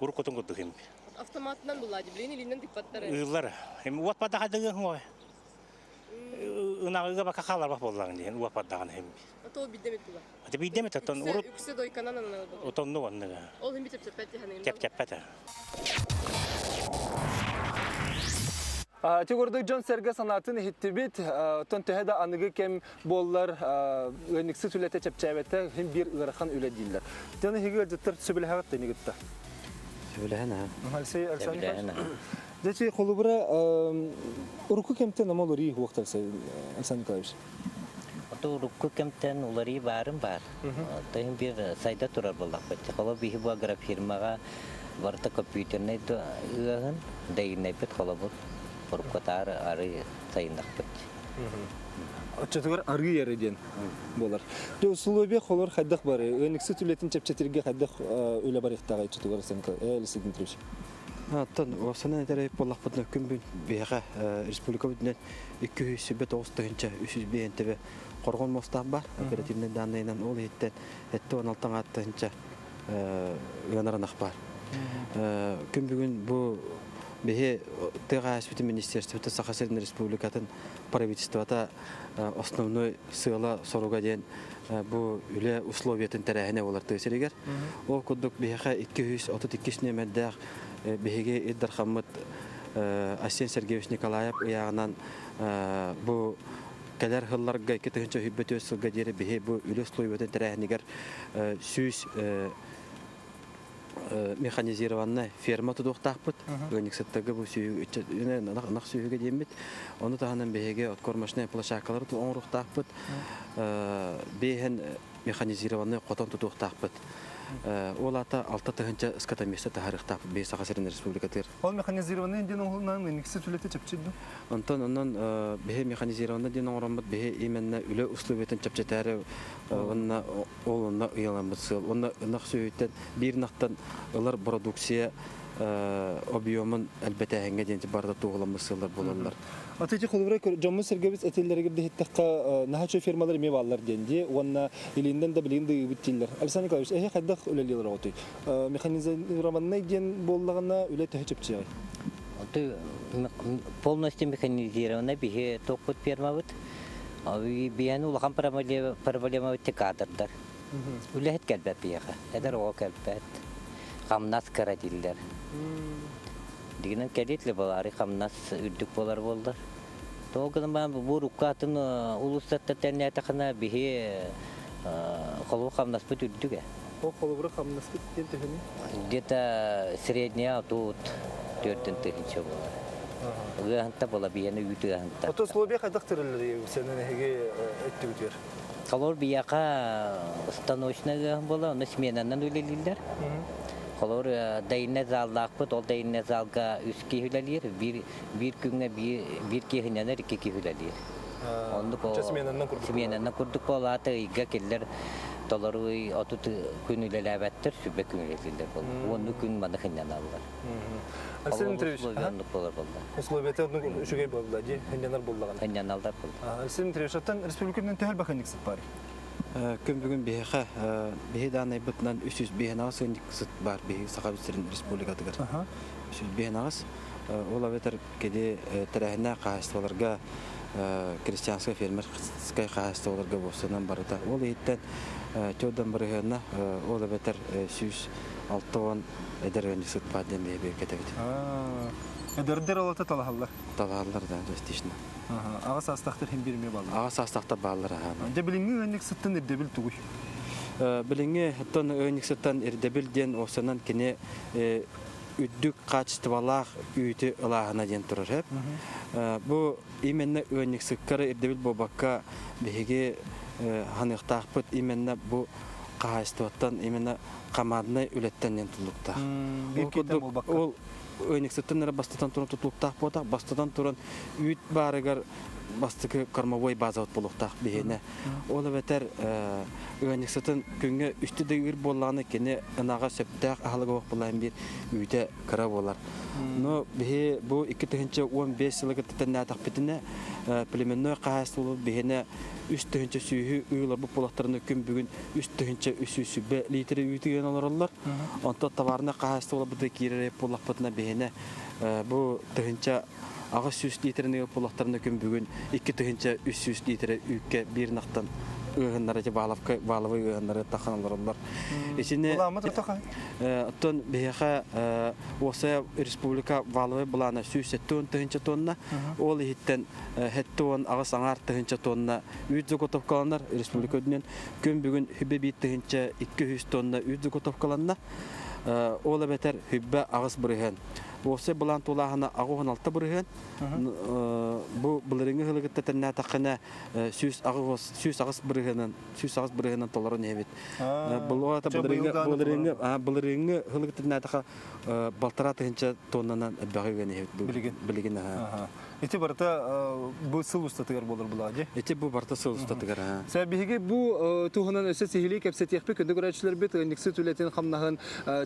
Уруккутун курдук хим. Автоматынан булла дии, билигин илиинэн тыкпаттар. Ыыллар. Хим уот падаха дыгы ой. Ынагыга бака халарбах боллаҕын диэн уот падаҕын хим. Ото бидемет була. Аты бидемет оттон урут үксэ дойканан ананал Отонну онныга. Ол хим чэпчэппэт дии Чэпчэппэт. Ити курдук дьон-сэргэ санаатын иһиттибит. Оттон төһө да аныгы кэм буоллар, ыанньыксыт үлэтэ чэпчээбэтэ, хин биир ыарахан үлэ дииллэр. Дьон эһиги ыалдьыттар сөбүлэһэҕит да инигитта? Сөбүлэһэн аха. Алексей Александрович. Дьэ, холобура, урукку кэмтэн ама уларыы уохтар Александр Николаевич? Ото урукку кэмтэн уларыы баарын баар. Тыһын биир сайда турар буоллахпыт. Холобур, биһи бу агрофирмаҕа барыта компьютернай ыаһын дайыннайбыт холобур уруккутаар арыы сайыннахпыт. Оччотугар арыы эрэ диэн буолар. Дьэ, условия холор хайдах бары? Ыанньыксыт үлэтин чэпчэтиргэ хайдах үлэ барыахтааҕый оччотугар Алексей Дмитриевич? Оттон уопсанан этэр буоллахпытына күн бүгүн биһиэхэ республика үрдүнэн 209 тыһыынча 305 төбө хорҕон муостаах бар. Оперативнай данныйынан ол иһиттэн эттэ 16 тыһыынча ыанар ынах бар. Күн бүгүн бу биһи тыа хаһаайыстыбатын министерствота Саха сирин республикатын правительствота основной сыала соруга диэн бу үлэ условиятын тэрээһинэ буолар тыа сиригэр. Ол курдук биһиэхэ 232 нүөмэрдээх биһиги Ил Дархаммыт Айсен Сергеевич Николаев ыйааҕынан бу кэлэр сылларга 2024 сылга диэри биһи бу үлэ условиятын тэрээһинигэр 100 механизированная ферма тутуохтаахпыт. Ыанньыксыттарга бу ынах сүөһүгэ диэммит. Ону таһынан биһиги откормочная площадкалары оҥоруохтаахпыт. Биэһэн механизированный хотон тутуохтаахпыт. Ол аата алта тыһыынча скотоместо таһаарыахтаахпыт биһи Саха сирин республикатыгар. Ол механизированный диэн оҥоһулунан ыанньыксыт үлэтэ чэпчиир дуо? Онтон онон биһи механизированный диэн оҥороммут биһи именно үлэ условиятын чэпчэтээри уонна ол онно ыйаламмыт сыал. Уонна ынах сүөһүттэн биир ынахтан ылар продукция объемун элбэтээһиҥҥэ диэн барыта туоһуламмыт сыаллар буолаллар. Аты ити холобура дьоммут сэргэбит этиллэригэр дэһиттэххэ наһаа фермалар эмиэ бааллар диэн дии уонна илииннэн да билигин да ыыбыт дииллэр. Александр Николаевич, эһи хайдах үлэлиир оҕотуй? Механизированный диэн буоллаҕына үлэ төһө чэпчиэҕэй? Полностью механизированный биһи тохпут фермабыт. Биһиэни улахан проблема кадрдар. Үлэһит кэлбэт биһиэхэ. Эдэр оҕо кэлбэт. Хамнас кыра дииллэр. Дигинэн кэлиит ли балаары хамнас үрдүк буолар буоллар. Тоҕо гынан баран бу урукку атын улуустартан тэннээтэххинэ биһи холобур хамнаспыт үрдүк ээ. Ол холобура хамнаспыт диэн төһөнүй? Где-то средняя тут төрдүн тыһыынча буолар. Ыаһынта буола биһиэнэ үүт ыаһынта. Ото условия хайдах тэриллэрий сенен эһиги өттүгүтүгэр? Холобур биһиэхэ станочнай ыаһын буола, онно сменанан үлэлииллэр. Холобур дайыннай заллаахпыт, ол дайыннай залга үс киһи үлэлиир, биир биир күҥҥэ биир, биир киһинэнэр икки киһи үлэлиир. Оннук сменаннан курдук сменаннан курдук буолаата ыйга киллэр толору ый 30 күн үлэлээбэттэр, сүбэ күн үлэлииллэр буолла. Уонну күн маны хынньаналлар. Алексей Дмитриевич, оннук буолар буолла. Условията оннук үчүгэй буолла дии, хынньанар буоллаҕына. Хынньаналлар буолла. Алексей Дмитриевич, оттон республиканан төһө элбэх ыанньыксыт баар? Күн бүгүн биһиэхэ биһи даанайбытынан 305 ыанньыксыт баар биһиги Саха сирин республикатыгар. 305 Ол эбэтэр кини тэрээһиннээх хаһаайыстыбаларга крестьянскай фермерскай хаһаайыстыбаларга буолсунан барыта. Ол иһиттэн төрдөн бырыһыанна ол эбэтэр 160 эдэр ыанньыксыт баар диэн биһиги кэтэбит. Эдэрдэр олото талаһаллар. Талаһаллар да, частично. Аҕа саастаахтар хин биир эмиэ бааллар. Аҕа саастаахтар бааллар аха. Дьэ билиҥҥи ыанньыксыттан ирдэбил тугуй? Билиҥҥи оттон ыанньыксыттан ирдэбил диэн уопсанан кини үрдүк хаачыстыбалаах үүтү ылааһына диэн турар сөп. Бу именно ыанньыксыккара ирдэбил буолбакка биһиги ханыахтаахпыт именно бу хаһаайыстыбаттан именно команднай үлэттэн диэн тутулуктаах. Ол курдук ол ыанньыксыттан эрэ бастатан туран тутулуктаах буолтах, бастатан туран үүт баарыгар бастакы кормовой базабыт буолуохтаах биһиэнэ. Ол эбэтэр ыанньыксытын күҥҥэ үстэ да ыыр буоллаҕына кини ынаҕа сөптөөх аһылыга суох буоллаҕын биир үүтэ кыра буолар. Но биһи бу 2015 сылы кытта тэннээтэхпитинэ племенной хаһаайыстыбалар биһиэнэ 3 сүүһү ыыларбыт буолахтарына күн бүгүн 3320 литр үүтү ыан олороллор. Онтон товарнай хаһаайыстыбаларбытыгар киирэр буоллахпытына биһиэнэ бу тыһыынча 800 литрини ыппылахтарына күн бүгүн 2300 литрэ үүккэ биир ынахтан ыаһыннары ити бааловка бааловый ыаһыннары тахан олороллор. Итини оттон биһиэхэ уопсайа республика валовый былаана 170 тыһыынча тонна, ол иһиттэн 78 аҥаар тыһыынча тонна үүт заготовкаланар республика үрдүнэн күн бүгүн хүбэ биир тыһыынча 200 тонна үүт заготовкаланна. Ол эбэтэр хүббэ аҕыс бырыһыан. Уопсай былаан тулааһына 86 бырыһыан. Бу былырыыҥҥы ыһылыгытта тэннээтэххинэ 108 бырыһыанын 108 бырыһыанын толорон иһэбит. Былырыыҥҥы былырыыҥҥы ыһылыгытта тэннээтэххэ балтараа тыһыынча тоннанан элбэҕи үгэн иһэбит. Билигин. Билигин. Ити барыта бу сыл устатыгар буолар булаа дии. Ити бу барыта сыл устатыгар. Сэ биһиги бу туһунан өссө сиһилии кэпсэтиэхпит күндү көрөөччүлэрбит ыанньыксыт үлэтин хамнаһын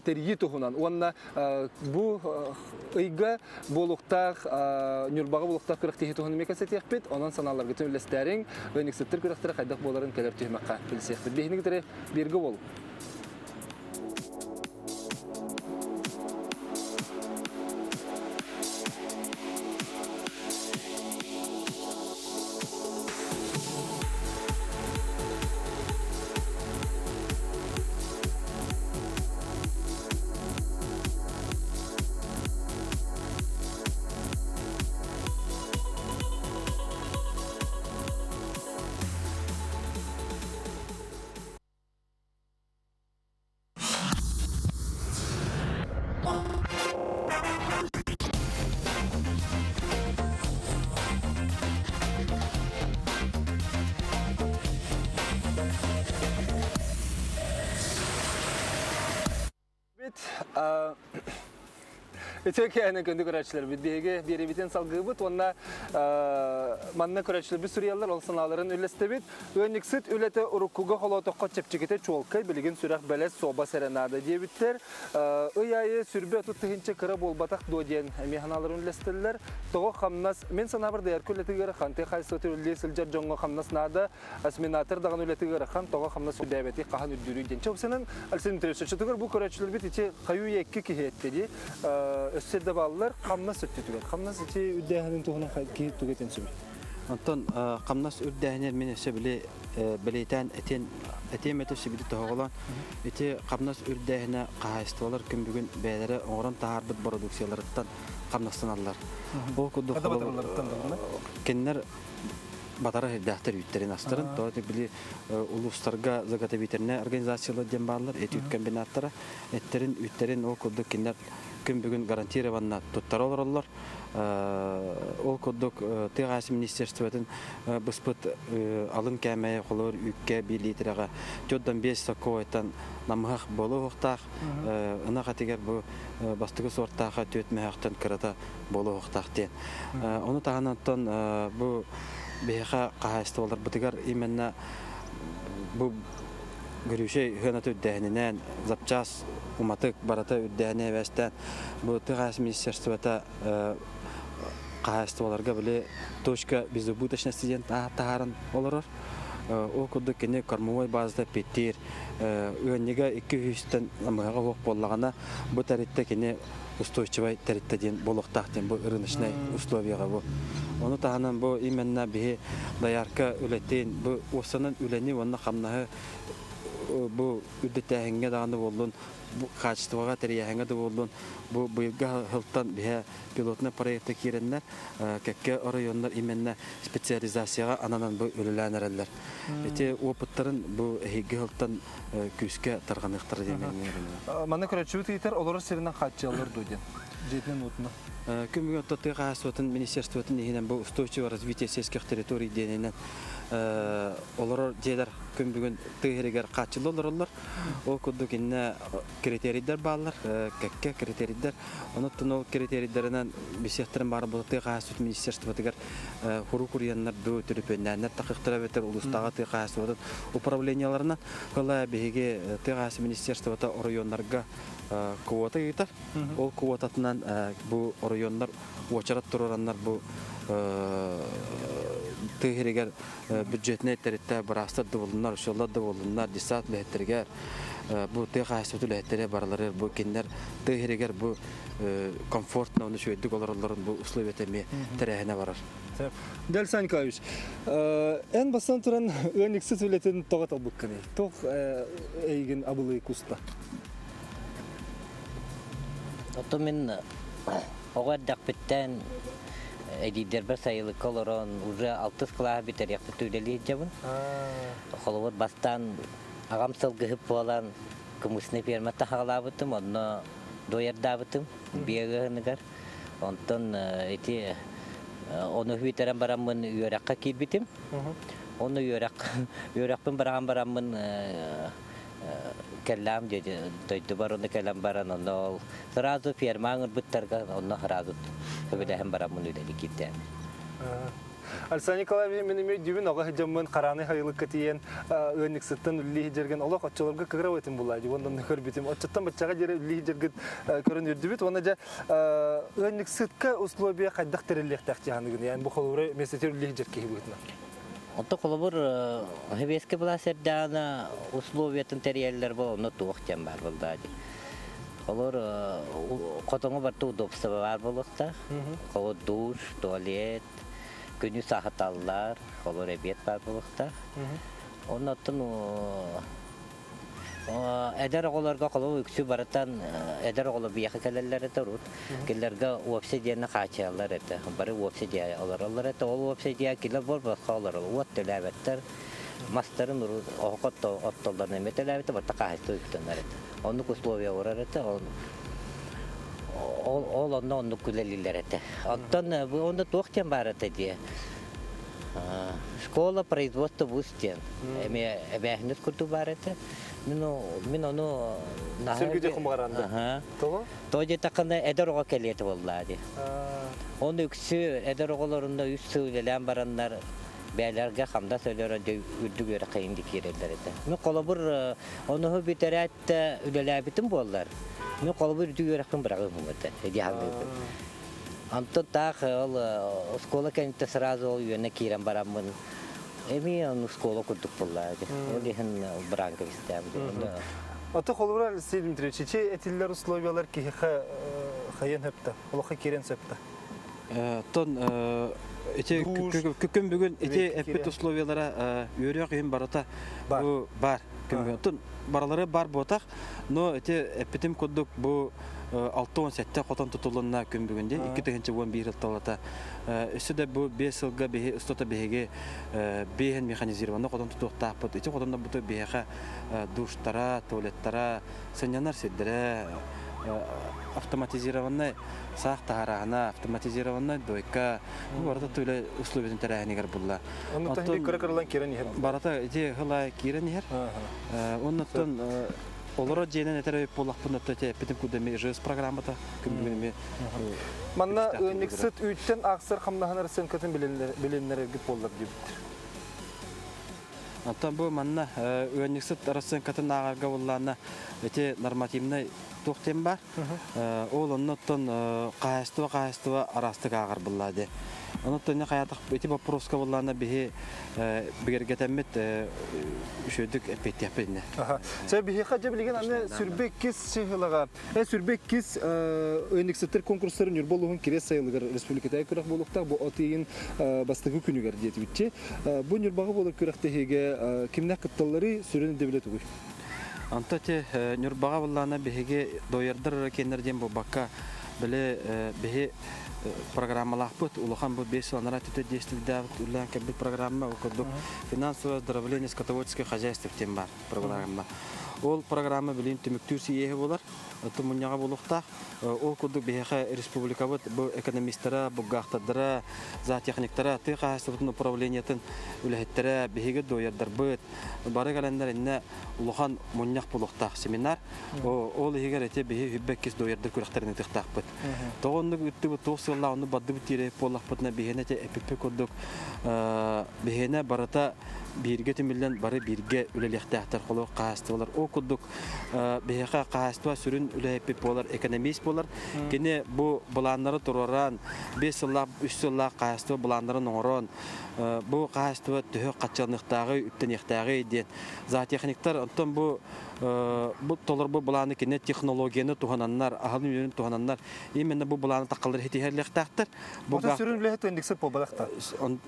тэрийии туһунан уонна бу ыйга буолуохтаах Ньурбаҕа буолуохтаах күрэхтэһии туһунан эмиэ кэпсэтиэхпит. Онон санааларгытын үллэстээриҥ, ыанньыксыттар күрэхтэрэ хайдах буоларын кэлэр түһүмэххэ билсиэхпит. Биһигини кытары бииргэ буолуҥ. Үтүө киэһэнэн күндү көрөөччүлэрбит. Биһиги биэриибитин салгыыбыт уонна манна көрөөччүлэрбит суруйаллар, ол санааларын үллэстэбит. Ыанньыксыт үлэтэ уруккуга холоотоххо чэпчэкитэ чуолкай, билигин сүрэх бэлэс суобас эрэ наада диэбиттэр. Ый аайы сүрбэ 30 тыһыынча кыра буолбатах дуо диэн эмиэ санааларын үллэстэллэр. Тоҕо хамнас, мин санаабар доярка үлэтигэр ханты хайысхата үлэлии сылдьар дьоҥҥо хамнас наада, осеменатор даҕаны үлэтигэр ыарахан, тоҕо хамнас үрдээбэтий, хаһан үрдүүрүй диэн. Чопсанан Алексей Дмитриевич, оччотугар бу көрөөччүлэрбит ити хайыы икки киһи этте дии. Өссө да бааллар хамнас өттүтүгэр. Хамнас ити үрдээһинин туһунан киһи тугу этэн сөбүй? Онтон хамнас үрдээһинэр мин өссө били бэлиэтээн этиэн этиэм этэ сибити тоһоҕолоон ити хамнас үрдээһинэ хаһаайыстыбалар күн бүгүн бэйэлэрэ оҥорон таһаарбыт бородууксуйаларыттан хамнастаналлар. Ол курдук кинилэр батара сирдээхтэр үүттэрин астарын то били улуустарга заготовительная организациялар диэн бааллар эт үүт комбинаттара эттерин үүттэрин ол курдук кинилэр күн бүгүн гарантированно туттара олороллор Ол курдук тыа хаһаайыстыбатын министерствотын быспыт алын кээмэйэ холобур үүккэ биир лиитэрэҕэ 4,5 соккойтан намыһах буолуохтаах. Ынах этигэр бу бастакы суортааха түөрт мөһөөхтөн кырата буолуохтаах диэн. Ону таһынан оттон бу биһиэхэ хаһаайыстыбаларбытыгар именно бу Гөрүүшэй сыаната үрдээһининэн, запчас уматык барыта үрдээһинэ эбээстээн, бу тыа хаһаайыстыбатын министерствота хаһаайыстыбаларга били точка безубыточности диэн таһааран олорор. Ол курдук кини кормовой базата эппиэттиир. Ыанньыга 200-тэн намыһаҕа суох буоллаҕына, бу тэрилтэ кини устойчивай тэрилтэ диэн буолуохтаах диэн бу рыночнай условияҕа бу. Ону таһынан бу именно биһи доярка үлэтин, бу уопсанан үлэни уонна хамнаһы бу үрдэтээһиҥҥэ даҕаны буоллун, бу качествоҕа тэрийээһиҥҥэ да буоллун, бу быйылгы сылтан биһэ пилотный проекта киирэннэр, кэккэ оройуоннар именно специализацияҕа ананан бу үлэлээн эрэллэр. Ити опыттарын бу эһиги сылтан күүскэ тарҕаныахтара диэн эрэнэбин. Манна көрөөччүбүт ыйытар олорор сиринэн хааччыйаллар дуо диэн. Дьиэтинэн уотунан. Күн бүгүн тыа хаһаайыстыбатын министерствотын иһинэн бу устойчивое развитие сельских территорий диэнинэн олорор дьиэлэр күн бүгүн тыа сиригэр хааччылла олороллор. Ол курдук иннэ критерийдэр бааллар, кэккэ критерийдэр. Онон ол критерийдэринэн бисиэхтэрин баар буолла тыа хаһаайыстыбатын министерствотыгар хуру куруйаннар дуу, төлөпүөннээннэр тахыахтара эбэтэр улуустааҕы тыа хаһаайыстыбатын управлениеларынан Кыла биһиги тыа хаһаайыстыбатын министерствота оройуоннарга квота ыытар. Ол квотатынан бу оройуоннар уочарат туруораннар бу тыа сиригэр бюджетнай тэрилтэ быраастар да буоллуннар, учууталлар да буоллуннар, детсад үлэһиттэригэр бу тыа хаһаайыстыбатын үлэһиттэрэ барылары бу кинилэр тыа сиригэр бу комфортно уонна үчүгэйдик олороллорун бу условията эмиэ тэрээһинэ барар. Дальсан Николаевич, эн бастан туран ыанньыксыт үлэтин тоҕо талбыккыный? Туох эйигин абылыы куста? Ото мин оҕо эрдэхпиттэн эдиийдэрбэр сайылыкка олорон уже алтыс кылааһы бүтэриэхпит үлэлии сылдьабын. Холобур, бастаан аҕам сылгыһыт буолан кымысный фермата хаҕалаабытым, онно дуойардаабытым биэ ыаһыныгар. Онтон ити ону бүтэрэн бараммын үөрэххэ киирбитим. Ону үөрэх үөрэхпин быраҕан бараммын кэллэм дойдубар ону кэлэн баран онно ол сразу ферма ыҥырбыттарга онно сразу сөбүлэһэн бараммын үлэли киирдэм. Александр Николаевич мин эмиэ дьүбүн оҕо сылдьаммын харааны хайылыкка тиийэн ыанньыксыттан үллии сылдьаргын олох оччолорго кыра этим булаа дии уонна көрбүтүм оччоттон баччаҕа диэри үллии сылдьаргыт көрөн үөрдүбүт уонна дьэ ыанньыксытка условия хайдах тэриллиэхтээх дьаһаныгын ян бу холобура миэстэтигэр үллии сылдьар киһи быһыытынан Онто холобур Сэбиэскэй былаас эрдэҕинэ условиятын тэрийэллэр буол онно туох диэн баар буоллаа дии. Холобур хотоҥҥо барыта удобство баар буолуохтаах. Холобур душ, туалет, күнүс аһаталлар, холобур эбиэт баар буолуохтаах. Онно оттон эдэр оҕолорго холобур үксү барытан эдэр оҕолор биһиэхэ кэлэллэр этэ урут. Кинилэргэ уопсай диэни хааччыйаллар этэ. Бары уопсай диэ олороллор этэ. Ол уопсай диэ кинилэр буор-босхо олороллор. Уот төлөөбөттөр. Мастарын урут оһох оттоллорун эмиэ төлөөбөттөр, барыта хаһаайыстыба үптэнэр этэ. Оннук условия урар этэ. Ол, ол онно оннук үлэлииллэр этэ. Оттон бу онно туох диэн баар этэ диэ. Школа производства вуз диэн эмиэ эбээһинэс курдук баар этэ. Мин, мин ону Сөргүтэ хумаранды. Тоҕо? Тоҕо диэтэххинэ эдэр оҕо кэлиэтэ буоллаа дии. Оны үксү эдэр оҕолорунна үс сыл үлэлээн бараннар бэйэлэргэ хамнас өлөрөн дьэ үрдүк үөрэххэ инди киирэллэр этэ. Мин холобур онуһу бүтэрээт үлэлээбитим буоллар, мин холобур үрдүк үөрэхпин быраҕыам этэ дии саныыбын. Онтон таах ол оскуола кэнниттэн сразу ол үөнэ киирэн бараммын эмиэ ону оскуола курдук буолла Ол иһин быраан кэбистэм. Ото холобура Алексей Дмитриевич, ичи этиллэр условиялар киһиэхэ хайын сөптө, олоххо киирэн сөптө? Тон Ити күн бүгүн ити эппит условиялара үөрүөх иһин барыта бу бар. Күн баралары бар буотах, но ити эппитим курдук бу 67 хотон тутулунна күн бүгүн ди 2011 ылталата. Өссө да бу 5 сылга биһи устата биһиги биһин механизированный хотон тутуохтаахпыт. Ити хотоннор буту биһиэхэ душтара, туалеттара, сынньанар сирдэрэ, автоматизированный саах таһараһына, автоматизированный дойка, бу барыта түлэ условиятын тэрээһинигэр булла. Оннуттан кыра кыралан киирэн иһэр. Барыта ити хыла киирэн иһэр. Оннуттан олоро дьиэнэн этэр өйүп буоллахпын отто эти эппитим курдук ЖС программата күн бүгүн эми Манна ыанньыксыт үүттэн аахсар хамнаһын расценкатын билиннэрэргит буоллар диэбиттэр. Оттон бу манна ыанньыксыт расценкатын ааҕарга буллаана ити нормативнай туох диэн баар. Ол оннуттан хаһаайыстыба хаһаайыстыба араастык ааҕар буллаа дии. Онуттан не хайатах ити боппуруоска буллаана биһи бигэргэтэммит үчүгэйдик эппиэттиэхпит инне. Сэ биһиэхэ дьэ билигин аны сүрбэ иккис сыһылаҕа сүрбэ иккис ыанньыксыттар конкурстарын Ньурба улууһун Кириэс сайылыгар республикатааҕы күрэх буолуохтаах бу от ыйын бастакы күнүгэр диэтибитчи. Бу Ньурбаҕа буолар күрэхтэһиигэ кимнээх кытталларый, сүрүн ирдэбилэ тугуй? Онто ити Ньурбаҕа буллаана биһиги дойордор эрэ киэннэр диэн буолбакка, били биһи программалаахпыт улахан бу 5 сыл анараа өттүтэ действуйдаабыт үлэлээн кэлбит программа ол курдук финансовое оздоровление скотоводческих хозяйств диэн баар программа. Ол программа билигин түмүктүүр сийиэһэ буолар, оттон мунньаҕа буолуохтаах. Ол курдук биһиэхэ республикабыт бу экономистара, бухгалтердара, зоотехниктара, тыа хаһаайыстыбатын управлениетын үлэһиттэрэ, биһиги дойордарбыт бары кэлэннэр иннэ улахан мунньах буолуохтаах семинар. Ол иһигэр ити биһи үббэккис дойордар күрэхтэрин ыытыахтаахпыт. Тоҕо оннук ыыттыбыт, туох сыаллаах оннук бардыбыт диэри буоллахпытына биһиэнэ ити эппиппит курдук биһиэнэ барыта бииргэ түмүллэн бары бииргэ үлэлиэхтээхтэр холуок хаһаайыстыбалар. Ол курдук биһиэхэ хаһаайыстыба сүрүн үлэһиппит буолар, экономист буолар. Кини бу былааннары туруоран, 5 сыллаах, 3 сыллаах хаһаайыстыба былааннарын оҥорон, бу хаһаайыстыба төһө хаччаланыахтааҕый, үптэниэхтээҕий диэн зоотехниктар онтон бу бу толорбу былааны кини технологияны туһананнар, аһын-үөлүн туһананнар именно бу былааны таххалар хитиһэрлиэхтээхтэр. Бу сүрүн үлэһит ыанньыксыт буолбатах.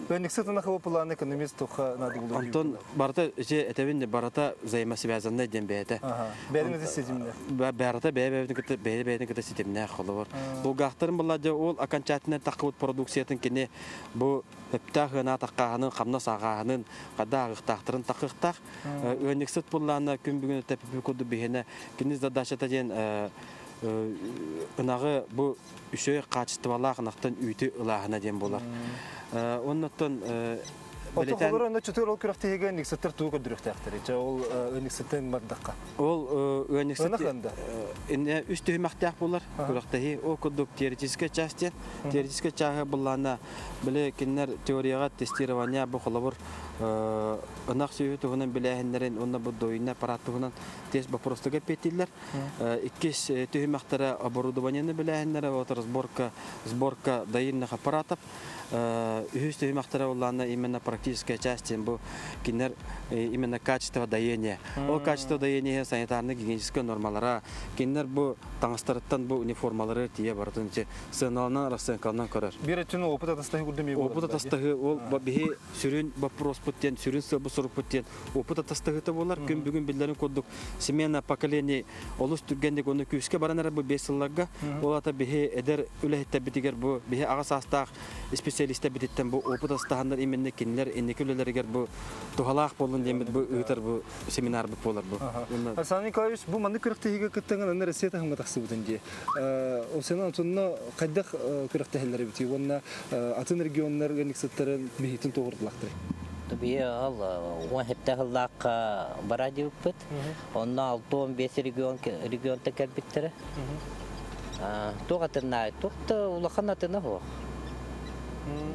Ыанньыксыт ынахы планы экономист туха надо было. Онтон барыта ити этэбин барыта взаимосвязанный диэн бэйэтэ. Бэйэни ситимнээх. Барыта бэйэ-бэйэтин кытта бэйэ-бэйэтин кытта ситимнээх холобур. Булгаахтарын булла дьэ ол окончательно таххыбыт продукциятын кини бу өптөөх ыанаа таххааһынын, хамнас ааҕааһынын, хада ааҕыахтаахтарын тахыахтаах. Ыанньыксыт буллаана күн бүгүн тэпипи курдук биһиэнэ кини задачата диэн ынаҕы бу үчүгэй хаачыстыбалаах ынахтан үүтү ылааһына диэн буолар. Оннуттан Оттон холобур онно чутур ол күрэхтэһиигэ ыанньыксыттар тугу көрдөрүөхтээхтэрий? Чэ ол ыанньыксыттан бардахха. Ол ыанньыксыт инне үс түһүмэхтээх буолар күрэхтэһии. Ол курдук теоретическая часть диэн. Теоретическая чааһы буллаана били кинилэр теорияҕа тестирование бу холобур ынах сүөһү туһунан билээһиннэрин уонна бу доинный аппарат туһунан тест боппуруостарга эппиэттииллэр. Иккис түһүмэхтэрэ оборудованиены билээһиннэрэ, вот разборка, сборка доильных аппаратов. Үһүс түһүмэхтэрэ улаанна именно практическая часть бу кинилэр именно качество доения. Ол качество доения санитарно-гигиеническай нормалара, кинилэр бу таҥастарыттан бу униформалары тиийэ барытын сыаналанан, расценкаланан көрөр. Биир өттүн опыт атастаһыы курдук Опыт атастаһыы ол биһи сүрүн боппуруоспут диэн, сүрүн сыалбыт сорукпут диэн опыт атастаһыыта буолар. Күн бүгүн биллэрин курдук смена поколений олус түргэнник уонна күүскэ баран эрэр бу 5 сылларга. Ол аата биһи эдэр үлэһиттэрбитигэр бу биһи аҕа саастаах специалистэрбититтэн бу опыт астаһаннар именно кинилэр инники үлэлэригэр бу туһалаах буоллун диэммит бу ыытар бу семинарбыт буолар бу. Александр Николаевич, бу маннык күрэхтэһиигэ кыттаҥын аны Россия таһымҥа тахсыбытын дии. Ол онтонно хайдах күрэхтэһэллэр эбитий уонна атын регионнар ыанньыксыттарын биһитин туоһурдулахтарый? Бие ол 17 сыллаахха бара диэбиппит. Онно 65 регион регионта кэлбиттэрэ. Туох атыннаай, туох да улахан атына суох.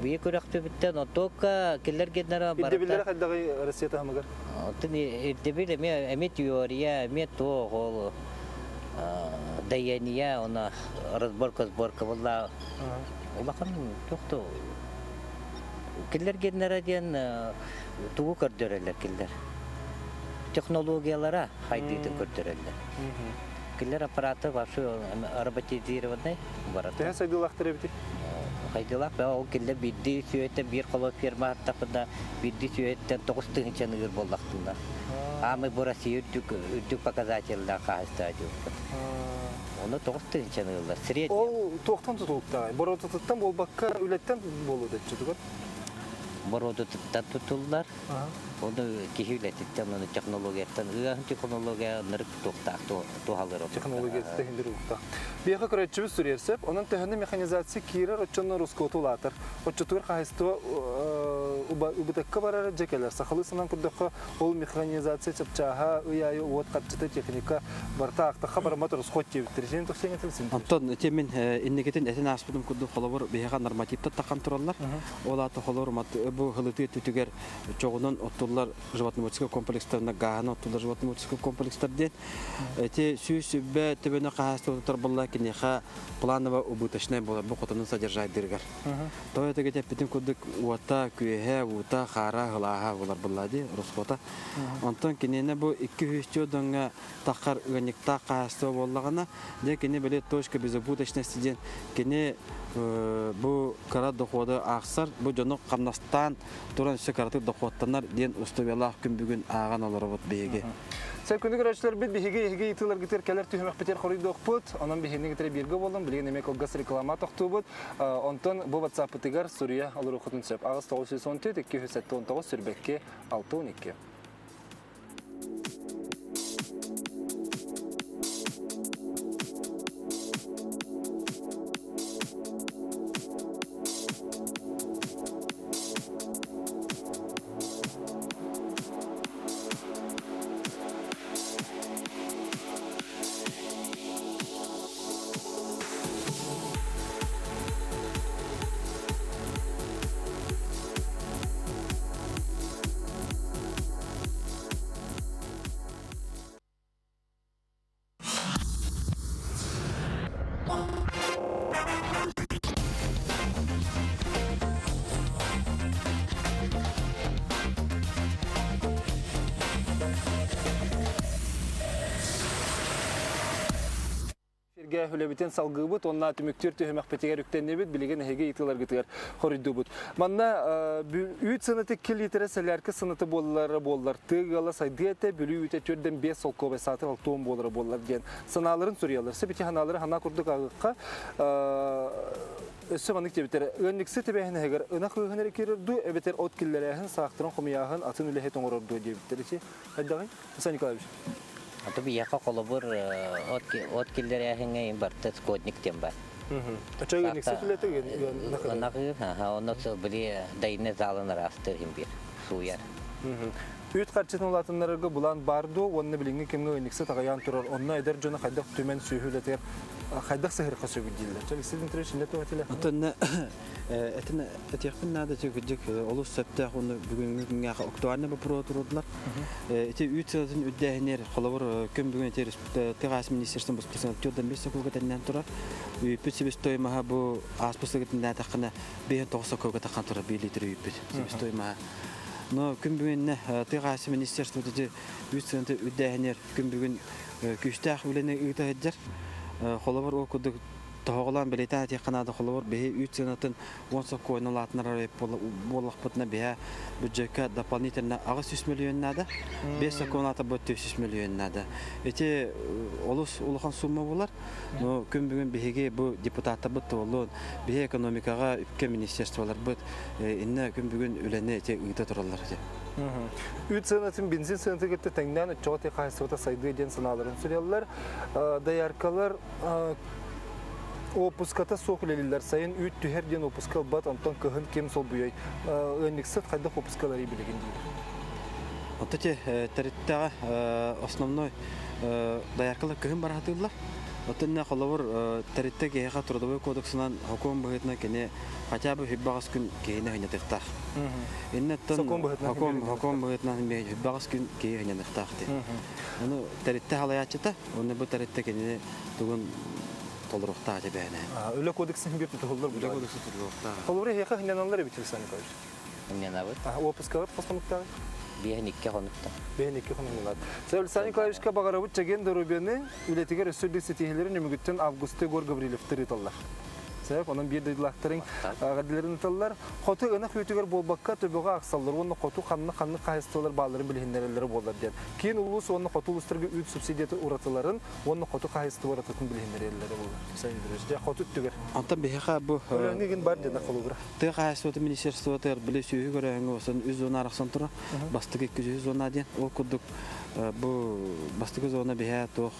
Бие күрэхтүбүттэн отуокка киллэр геннера барыта. Ирдэбиллэрэ хайдаҕый Россия таһымыгар? Оттон ирдэбил эмиэ эмиэ теория, эмиэ туох ол даяние, она разборка сборка буолла. Улахан туох да Кинилэр геннэрэ диэн тугу көрдөрөллөр кинилэр? Технологиялара хайдыытын көрдөрөллөр. Кинилэр аппараты вообще роботизированный барыта. Төһө сайдыылаахтар эбитий? Хайдылаах бөҕө ол киллэ биирдии сүөһүттэн биир холо ферма аттахпына биирдии сүөһүттэн 9 тыһыынчаны ыыр буоллахтыына. Аамый бу Россия үрдүк үрдүк показателлээх хаһаайыстыба диэбиппит. Ону 9 тыһыынчаны ыыллар. Средний. Ол туохтан тутулуктааҕый? Боруотатыттан буолбакка үлэттэн буолуо деччүтүгэр? Боруодатыттан тутуллар. Ону киһи үлэтиттэн, ону технологияттан, ыаһын технология ынырык туохтаах туһалыр. Технология тэһиндир улуктаах. Биэхэ көрөөччүбүт суруйар сөп. Онон төһөнү механизация киирэр оччонно рускуоту улаатар. Оччотугар хаһайыстыба убытыкка барар дьэ кэлэр. Сахалыы санаан көрдөххө, ол механизация чапчааһа, ый аайы уот харчыта, техника барыта аахтахха бараммат русход диэбиттэр. Сен тохсен этилсин. Онтон ити мин инникитин этин ааспытым курдук холобур биһиэхэ нормативтар тахан тураллар. Ол аата холобур бу хылытыы өттүтүгэр чоҕунан оттуллар животноводческий комплекстарына гааһынан оттуллар животноводческий комплекстар диэн. Эти 120 төбөнү хаһаайыстыбатыттар буолла киниэхэ планово убыточнай буолар бу хотонун содержайдырыгар. Тоҕо этэ эппитин курдук уота, күөһэ, уута, хаара, хылааһа булар булла дии, русхота. Онтон киниэнэ бу 200 донга таххар ыанньыктаах хаһаайыстыба буоллаҕына, дьэ кини били точка безубыточности диэн кини бу кыра доходу аахсар, бу дьону хамнастаан туран өссө кыратык дохуоттанар диэн устубуйалаах күн бүгүн ааҕан олоробут биһиги. Сөп күнү көрөөччүлэрбит биһиги эһиги ыйытыыларгытыгар кэлэр түһүмэхпитигэр хоруйдуохпут. Онон биһигини кытары бииргэ буоллун. Билигин эмиэ кылгас реклама тохтуубут. Онтон бу WhatsApp-пытыгар суруйа олоруоххутун сөп. 8 914 279 сүрбэкки 612. Сиргэ үлэбитин салгыыбыт уонна түмүктүүр түһүмэхпитигэр үктэннибит, билигин эһиги ыйытыыларгытыгар хоруйдуубут. Манна үүт сыаната 2 литра сэлээркэ сыаната буоллара буоллар, тыа ыала сайдыа этэ, Бүлүү үүтэ төрдөн 5 солкуобай саатар алтуон буолара буоллар диэн санааларын суруйаллар. Сөп ити санаалары ханаа курдук ааҕыахха өссө маннык диэбиттэр. Ыанньыксы тэбээһинэһигэр ынах ыаһын эрэ киирэр дуу, эбэтэр от киллэрээһин, саахтарын хомуйааһын атын үлэһит оҥорор дуо диэбиттэр. Ити хайдаҕый? Александр Николаевич. Аты биһиэхэ холобур от киллэрээһиҥҥэ барыта скотник диэн бар. Ынах ыыр, онно били дайны залын ыраастыыр иһин биир сууйар. Үүт харчытын улаатыннарарга булаан баар дуо уонна билиҥҥи кэмҥэ ыанньыксыт аҕыйаан турар, онно эдэр дьону хайдах түмэн сүөһү үлэтигэр хайдах сыһыарыахха сөбүй дииллэр. Алексей Дмитриевич, иннэ туох этилэ? Оттон этин этиэхпин наада кырдьык олус сөптөөх уонна бүгүҥҥү күҥҥэ актуальный боппуруоһу туруордулар. Ити үүт сыатын үрдээһинээр холобур күн бүгүн ити тыа министерством бу бес сокуга тэннэн турар. Үүппүт себестоимоһа бу ааспыт сылгытыннээтэххинэ 5 сокуга тахан турар 1 литр үүппүт себестоимоһа. Но күн бүгүннэ тыа хаһаайыстыба министерствота ити үүт сыаната үрдээһинээр күн бүгүн күүстээх үлэни ыыта сылдьар. Холобур ол курдук тоһоҕолоон бэлиэтээн этиэххэ наада холобур биһи үүт сыанатын 10 сокуонун улаатыннарар буоллахпытына биһэ бюджекка дополнительно 800 миллион наада 5 сокуон аата бу 400 миллион наада ити олус улахан сумма буолар но күн бүгүн биһиги бу депутаттарбыт туоллун биһи экономикаҕа үпкэ министерстволарбыт иннэ күн бүгүн үлэни ити ыыта тураллар ити Үүт сыанатын бензин сыанатын кытта тэҥнээн оччоҕо тыа хаһаайыстыбата сайдыа диэн санааларын суруйаллар. Дояркалар Уоппуската суох үлэлииллэр. Сайын үүт түһэр диэн уоппуска ылбат, онтон кыһын ким солбуйай? Ыанньыксыт хайдах уоппуска ыларый билигин диир. Онто те тэриттэҕэ основной дояркалар кыһын бараатыыллар. Оттон не холобур тэритте киһиэхэ трудовой кодексынан сокуон быһыытынан кини хотя бы хүббэҕис күн киһини хынньатыахтаах. Иннеттэн сокуон быһыытынан хүббэҕис күн киһи хынньаныахтаах дии. Ону тэритте халайааччыта, уонна бу тэритте кинини тугун толоруохтаах эбээнэ. Үлэ кодексын биир тутуһуллар Үлэ кодексы тутуһуллуохтаах. Холобура эһиэхэ хынньаналлар эбит Александр Николаевич. Хынньанабыт. Уоппускаҕыт хос хонуктааҕый? Биэһин икки хонукта. Биэһин икки хонугунан. Александр Николаевичка баҕарабыт чэгиэн доруобуйаны, үлэтигэр өссө үрдүк ситиһиилэрин үмүгүттэн Августа Егор Гаврильевтар ыыталлар. Сөп, онон биир дойдулаахтарыҥ эҕэрдэлэрин ыталлар. Хоту ынах үүтүгэр буолбакка төбөҕө ахсаллар уонна хоту ханна ханнык хаһаайыстыбалар баалларын билиһиннэрэллэрэ буоллар диэн. Киин улуус уонна хоту улуустарга үүт субсидията уратыларын уонна хоту хаһаайыстыба уратытын билиһиннэрэллэрэ буоллар. Александр Петрович, дьэ хоту өттүгэр. Онтон биһиэхэ бу Өлөөҥҥө игин бар диэн холобура. Тыа хаһаайыстыбатын министерствотыгар били сүөһү көрөөһүҥҥэ уосан үс зона арахсан турар. Бастакы икки зона диэн. Ол курдук бу бастакы зона биһээ туох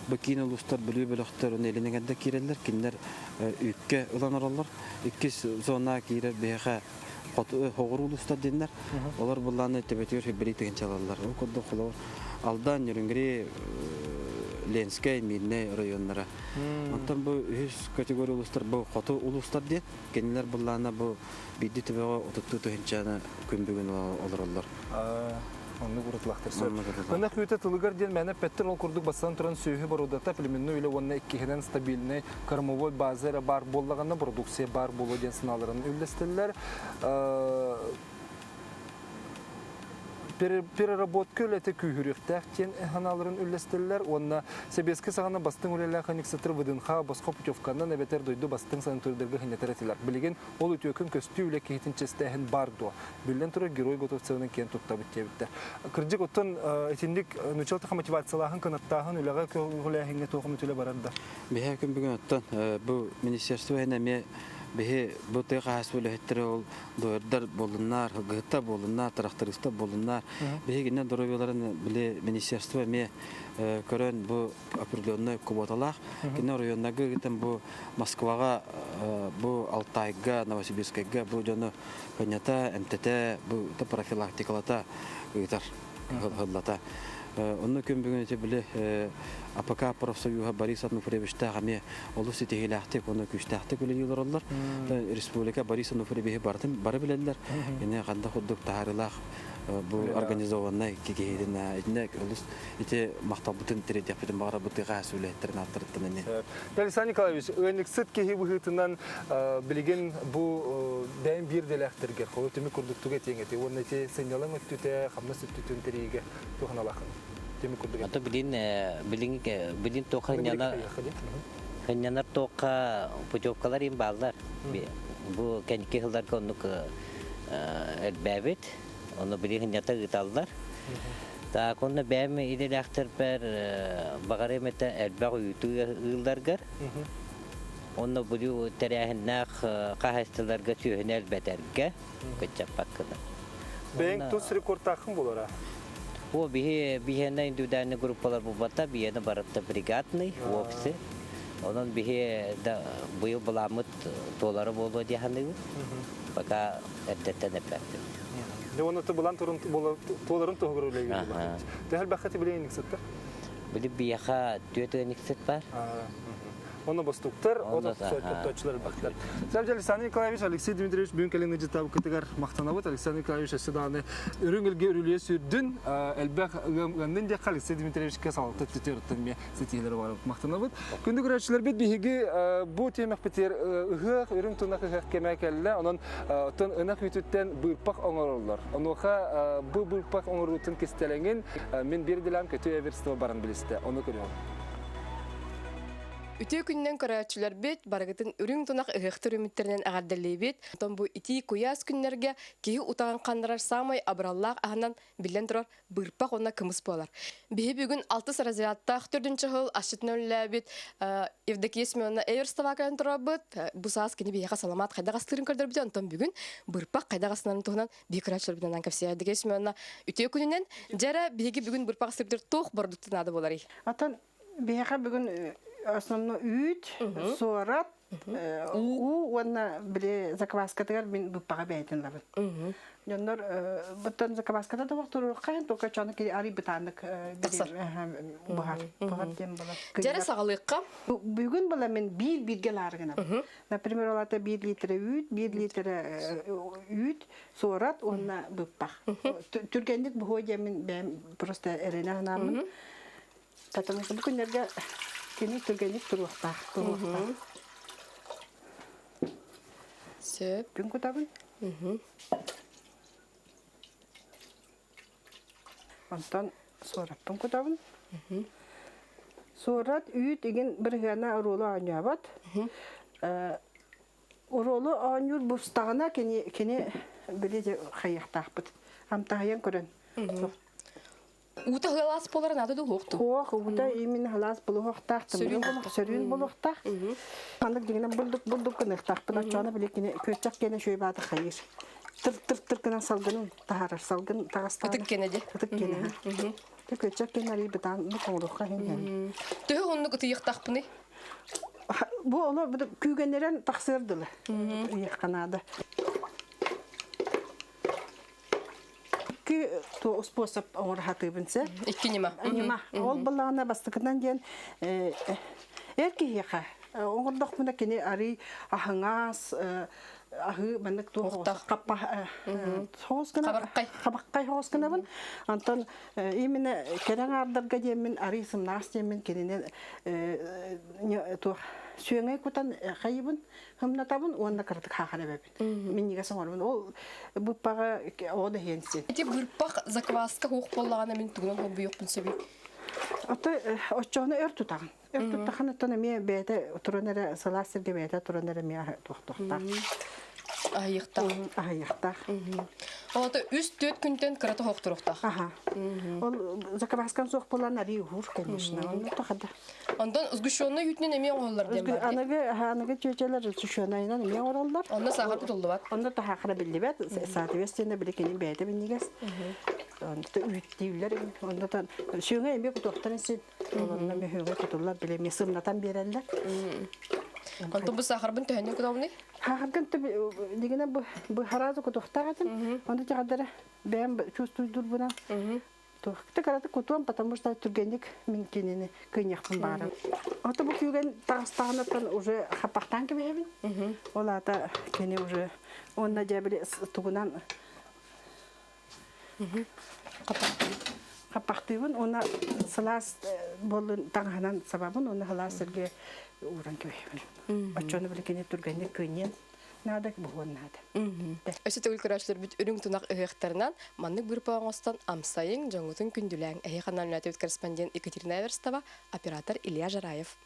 бу киин улуустар Бүлүү бөлөхтөр уонна Илин эҥэрдэ киирэллэр. Кинилэр үүккэ ылан олороллор. Иккис зона киирэр биһиэхэ хоҕуруу улуустар диэннэр. Олор буллааны төбөтүгэр хүббэрии тыһыынчалаллар. Ол курдук холобур Алдан, Нерюнгри, Ленскэй, Мирнэй районнара. Онтон бу үһүс категория улуустар бу хоту улуустар диэн. Кинилэр буллаана бу биирдии төбөҕө отуттуу тыһыынчаны күн бүгүн олороллор. Оннук уратылахтар сөп. Ынах үүтэ тылыгар диэн мээнэ эппэттэр ол курдук бастатан туран сүөһү боруодата племенной үлэ уонна иккиһинэн стабильнай кормовой база эрэ баар буоллаҕына продукция баар буолуо диэн санааларын үллэстэллэр. Переработка үлэтэ күүһүрүөхтээх диэн санааларын үллэстэллэр уонна сэбиэскэй саҕана бастыҥ үлэлээх ыанньыксыттар ВДНХ босхо путевканан эбэтэр дойду бастыҥ санаторийдарга сынньатар этилэр. Билигин ол үтүөкэн көстүү үлэ киһитин чэстээһин бар дуо? Биллэн турар, герой Готовцевынан киэн туттабыт диэбиттэр. Кырдьык, оттон итинник нуччалыы мотивациялааһын, кынаттааһын, үлэҕэ көҕүлээһиҥҥэ туох эмит үлэ барар да? Биһи күн бүгүн оттон бу министерство иһин эмиэ биһи бу тыа хаһаайыстыба үлэһиттэрэ ол дуойардар буоллуннар, һылгыһыттар буоллуннар, трактористар буоллуннар. Биһигинэн доруобуйаларын били министерство эмиэ көрөн бу определенный квоталаах. Кини оройуоннарга ыытан бу Москваҕа, бу Алтайга, Новосибирскайга бу дьону кынньата, эмтэтэ, бу профилактикалата ыытар, ыллата. Онно күн бүгүн ити били АПК профсоюһа Борис Ануфриевичтаах эмиэ олус ситиһиилээхтик уонна күүстээхтик үлэлии олороллор. Республика Борис Ануфриевиһи барытын бары билэллэр. Кини ханна курдук таһаарыылаах бу организованнай киһитин итиннэ олус ити махталбытын тириэрдиэхпитин баҕарабыт тыа үлэһиттэрин ааттарыттан эмиэ. Александр Николаевич, ыанньыксыт киһи быһыытынан билигин бу бэйэм биир идэлээхтэргэр холу түмүк курдук тугу этиэҥ этэй уонна ити сынньалаҥ өттүтэ, хамнас өттүтүн тэрийиигэ туһаналаахын түмүк курдук Ото билин билин билин туохха хынньанар туохха путевкалар им бааллар. Бу кэнники сылларга оннук элбээбит. Ону билин хынньата ыыталлар. Так, онно бэйэм идэлээхтэрбэр баҕарыам этэ элбэх үүтү ыылларгар. Онно бу тэрээһиннээх хаһаайыстыбаларга сүөһүнү элбэтэргэ кыччаппаккына. Бэйэҥ тус рекордтааххын буолара? О, биһи биһиэнэ индивидуальный группалар булбата, биһиэнэ барыта бригадный, вовсе. Онон биһи да быйыл былааммыт туолара буолуо дии саныыбын. Пока эрдэттэн эппэппин. Дьэ уонна былаан туоларын туһугар үлэлиир буоллаххыт. Төһө элбэххэ билигин ыанньыксыттар? Били биһиэхэ түөрт ыанньыксыт бар. Онно бостуктар, оттооччулар элбэхтэр. Сәбдь Александр Николаевич, Алексей Дмитриевич бүгүн кэлин ыдьытабыкытыгар махтанабыт. Александр Николаевич өссө даҕаны үрүҥ илгэ үрүлүйэ сүрдүн, элбэх ыам ыаннын диэххэ Алексей Дмитриевичка салалта өттүтүөрүттэн эмиэ ситиһиилэри барабыт махтанабыт. Күндү көрөөччүлэрбит биһиги бу тиэмэхпитигэр ыһыах, үрүҥ тунах ыһыах кэмэ кэллэ. Онон оттон ынах үүтүттэн быырпах оҥороллор. Онуоха бу быырпах оҥоруутун кистэлэҥин мин биир дилэм көтүү эверство баран билистэ. Ону көрүөҕүм. Үтүө күнүнэн көрөөччүлэрбит, барыгытын үрүҥ тунах ыһыахтар үмүттэринэн эҕэрдэлиибит. Оттон бу итии куйаас күннэргэ киһи утаҕын ханнарар саамай абыраллаах аһынан биллэн турар быырпах уонна кымыс буолар. Биһи бүгүн алтыс разрядтаах төрдүнчү сыл асчытынан үлэлээбит Евдокия Семеновна Эверстова кэлэн турарбыт. Бу саас кини биһиэхэ саламаат хайдах астыырын көрдөрбүтэ, онтон бүгүн быырпах хайдах астанарын туһунан биһи көрөөччүлэрбитинэн кэпсиэ. Евдокия Семеновна үтүө күнүнэн дьэрэ биһиги бүгүн быырпах астыырбытыгар туох бородукта наада буоларый? Оттон биһиэхэ бүгүн основной үүт, суорат, уу уонна били закваскатыгар мин быппаҕа бэйэтин ылабын. Дьоннор буттан закваската да туруохха только чону ки ари бытааннык буһар буһар диэн буолар. Дьэрэ саҕалыахха. Бүгүн була мин биир бииргэ лаары гынабын. Например, олата биир литр үүт, биир литр үүт, суорат уонна быппах. Түргэнник буһуо диэммин бэйэм просто эрэнэ санааммын. Потому что бу күннэргэ кини түргэнник туруохтаах, туруохтаах. Сөп. Күн кутабын. Онтон суораппын кутабын. Суорат үүт игин бырыһыана оруолу оонньообот. Оруолу оонньуур бустаҕына кини кини били хайыахтаахпыт. Амтаһыйан көрөн. Уута халаас буолара наада дуу хуохту? Хуох, уута именно халаас булуохтаах, сөрүүн булуохтаах. Маннык дьиҥинэн бурдук бурдук гыныахтаахпын. Оччоҕуна били кини күөччэх киэнэ үчүгэй баата хайыыр. Тыр тыр тыр гынан салгынын таһаарар, салгын таҕастаҕына. Ытык киэнэ дии. Ытык киэнэ. Күөччэх киэнэ арый бытаан бу оҥоруохха иһин. Төһө оннук ытыйыахтаахпыный? Бу оло күүгэннэрэн тахсыар дылы. Ыйыахха наада. Икки способ оҥоро сатыыбын сэ. Икки ньыма. Ньыма. Ол былаана бастакынан диэн эр киһиэхэ оҥордохпуна кини арый аһыҥаас аһыы маннык туох хаппа соҕус гына хабархай хабаххай соҕус гынабын. Онтон именно кэрэ аҥаардарга диэммин арый сымнаҕас диэммин кинини туох сүөҥэй кутан хайыбын хымнатабын уонна кыратык хаахар эбэбин. Минньигэс оҥоробун. Ол быппаҕа оҕо да иһиэн син. Ити быырпах закваска хуох буоллаҕына мин тугунан холбуйуохпун сөбүй? Ото оччоҕуна өр тутаҕын. Өр туттаххына оттон эмиэ бэйэтэ туран эрэ сылаас сиргэ бэйэтэ туран эрэ эмиэ туохтуохтаах. Аһыйыахтаах. Аһыйыахтаах. Ото үс-төрт күнтэн кырата хоохторуохтаах. Аха. Ол закваскан суох буолан арыы уһуур, конечно. Онно тохада. Онтон сгущенный үүтүнэн эмиэ оҥоһуллар диэн баар. Аныгы аныгы чүөчэлэр сгущеннайынан эмиэ оҥороллор. Онно саахар кутуллубат. Онно таһаахара биллибэт. Соответственно, били кини бэйэтэ минньигэс. Онно үүттүүллэр. Онно сүөҥэ эмиэ кутуохтарын син. Олонно мөһүөҥэ кутуллар били эмиэ сымнатан биэрэллэр. Онтон бу саахарбын төһөннөн кутабыный? Саахаргын дигинэ бу харазы кутуохтаах этим. Онно тиҕэрдэрэ бэйэм чувствуйдурбунан Туохта кыратык кутуом, потому что түргэнник мин кинини кыынньахпын баҕарам. Ото бу күүгэн таҕыстаҕынаттан уже хаппахтаан кэбиһэбин. Ол аата кини уже уонна дьэ били тугунан хаппахтыыбын уонна сылаас буоллун таҥаһынан сабабын уонна сылаас сиргэ ууран кэбиһэбин. Оччону били кини түргэнник кыынньыан наада, буһуон наада. Өссө төгүл көрөөччүлэрбит үрүҥ тунах ыһыахтарынан маннык быырпах оҥостон амсайыҥ, дьоҥҥутун күндүлээҥ. Эһиэхэ анаан корреспондент Екатерина Эверстова, оператор Илья Жараев.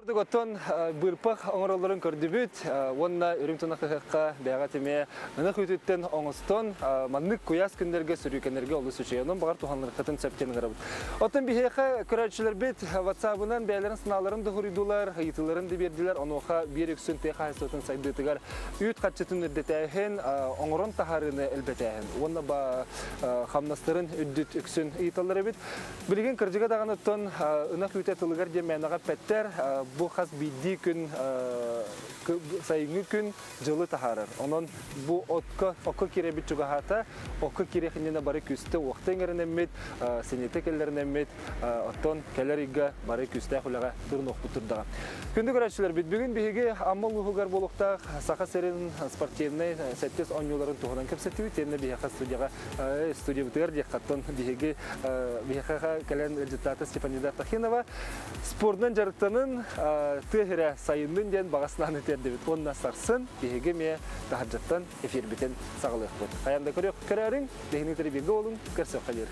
Курдук оттон быырпах оҥороллорун көрдүбүт уонна үрүҥ тунах ыһыахха бэйэҕэ тимэ ынах үүтүттэн оҥостон маннык куйаас күннэргэ сүрүүкэннэргэ олус үчүгэй. Онон баҕар туһанархытын сөп диэн ыҥырабыт. Оттон биһиэхэ көрөөччүлэрбит WhatsApp-ынан бэйэлэрин санааларын да суруйдулар, ыйытыыларын да биэрдилэр. Онуоха биир үксүн тыа хаһаайыстыбатын сайдыытыгар үүт харчытын үрдэтээһин, оҥорон таһаарыыны элбэтээһин уонна хамнастарын үрдүт үксүн ыйыталлар эбит. Билигин кырдьыга даҕаны оттон ынах үүтэ тылыгар диэн мээнэҕэ эппэттэр. Бу хас биирдии күн сайыҥҥы күн дьылы таһаарар. Онон бу отко, окко киирэбит чугаһаата, окко киириэх иннинэ бары күүстэ-уохта иҥэринэммит, синньитэ кэллэринэммит, оттон кэлэр ыйга бары күүстээх үлэҕэ турунуохпут турдаҕа. Күндү көрөөччүлэрбит, бүгүн биһиги Амма улууһугар буолуохтаах Саха сирин спортивнай сэттис оонньууларын туһунан кэпсэтибит. Итиэннэ биһиэхэ студияҕа студиябытыгар диэххаттан биһиги биһиэхэ кэлэн ыалдьыттаата Степанида Тахинова спордунан дьарыктанын тыа сирэ сайыннын диэн баҕа санааны тиэрдибит. Уонна сарсын биһиги эмиэ таһырдьаттан эфирбитин саҕалыахпыт. Хайаан да көрүөх көрөөрүҥ, биһигини бииргэ буолуҥ, көрсүөххэ диэри.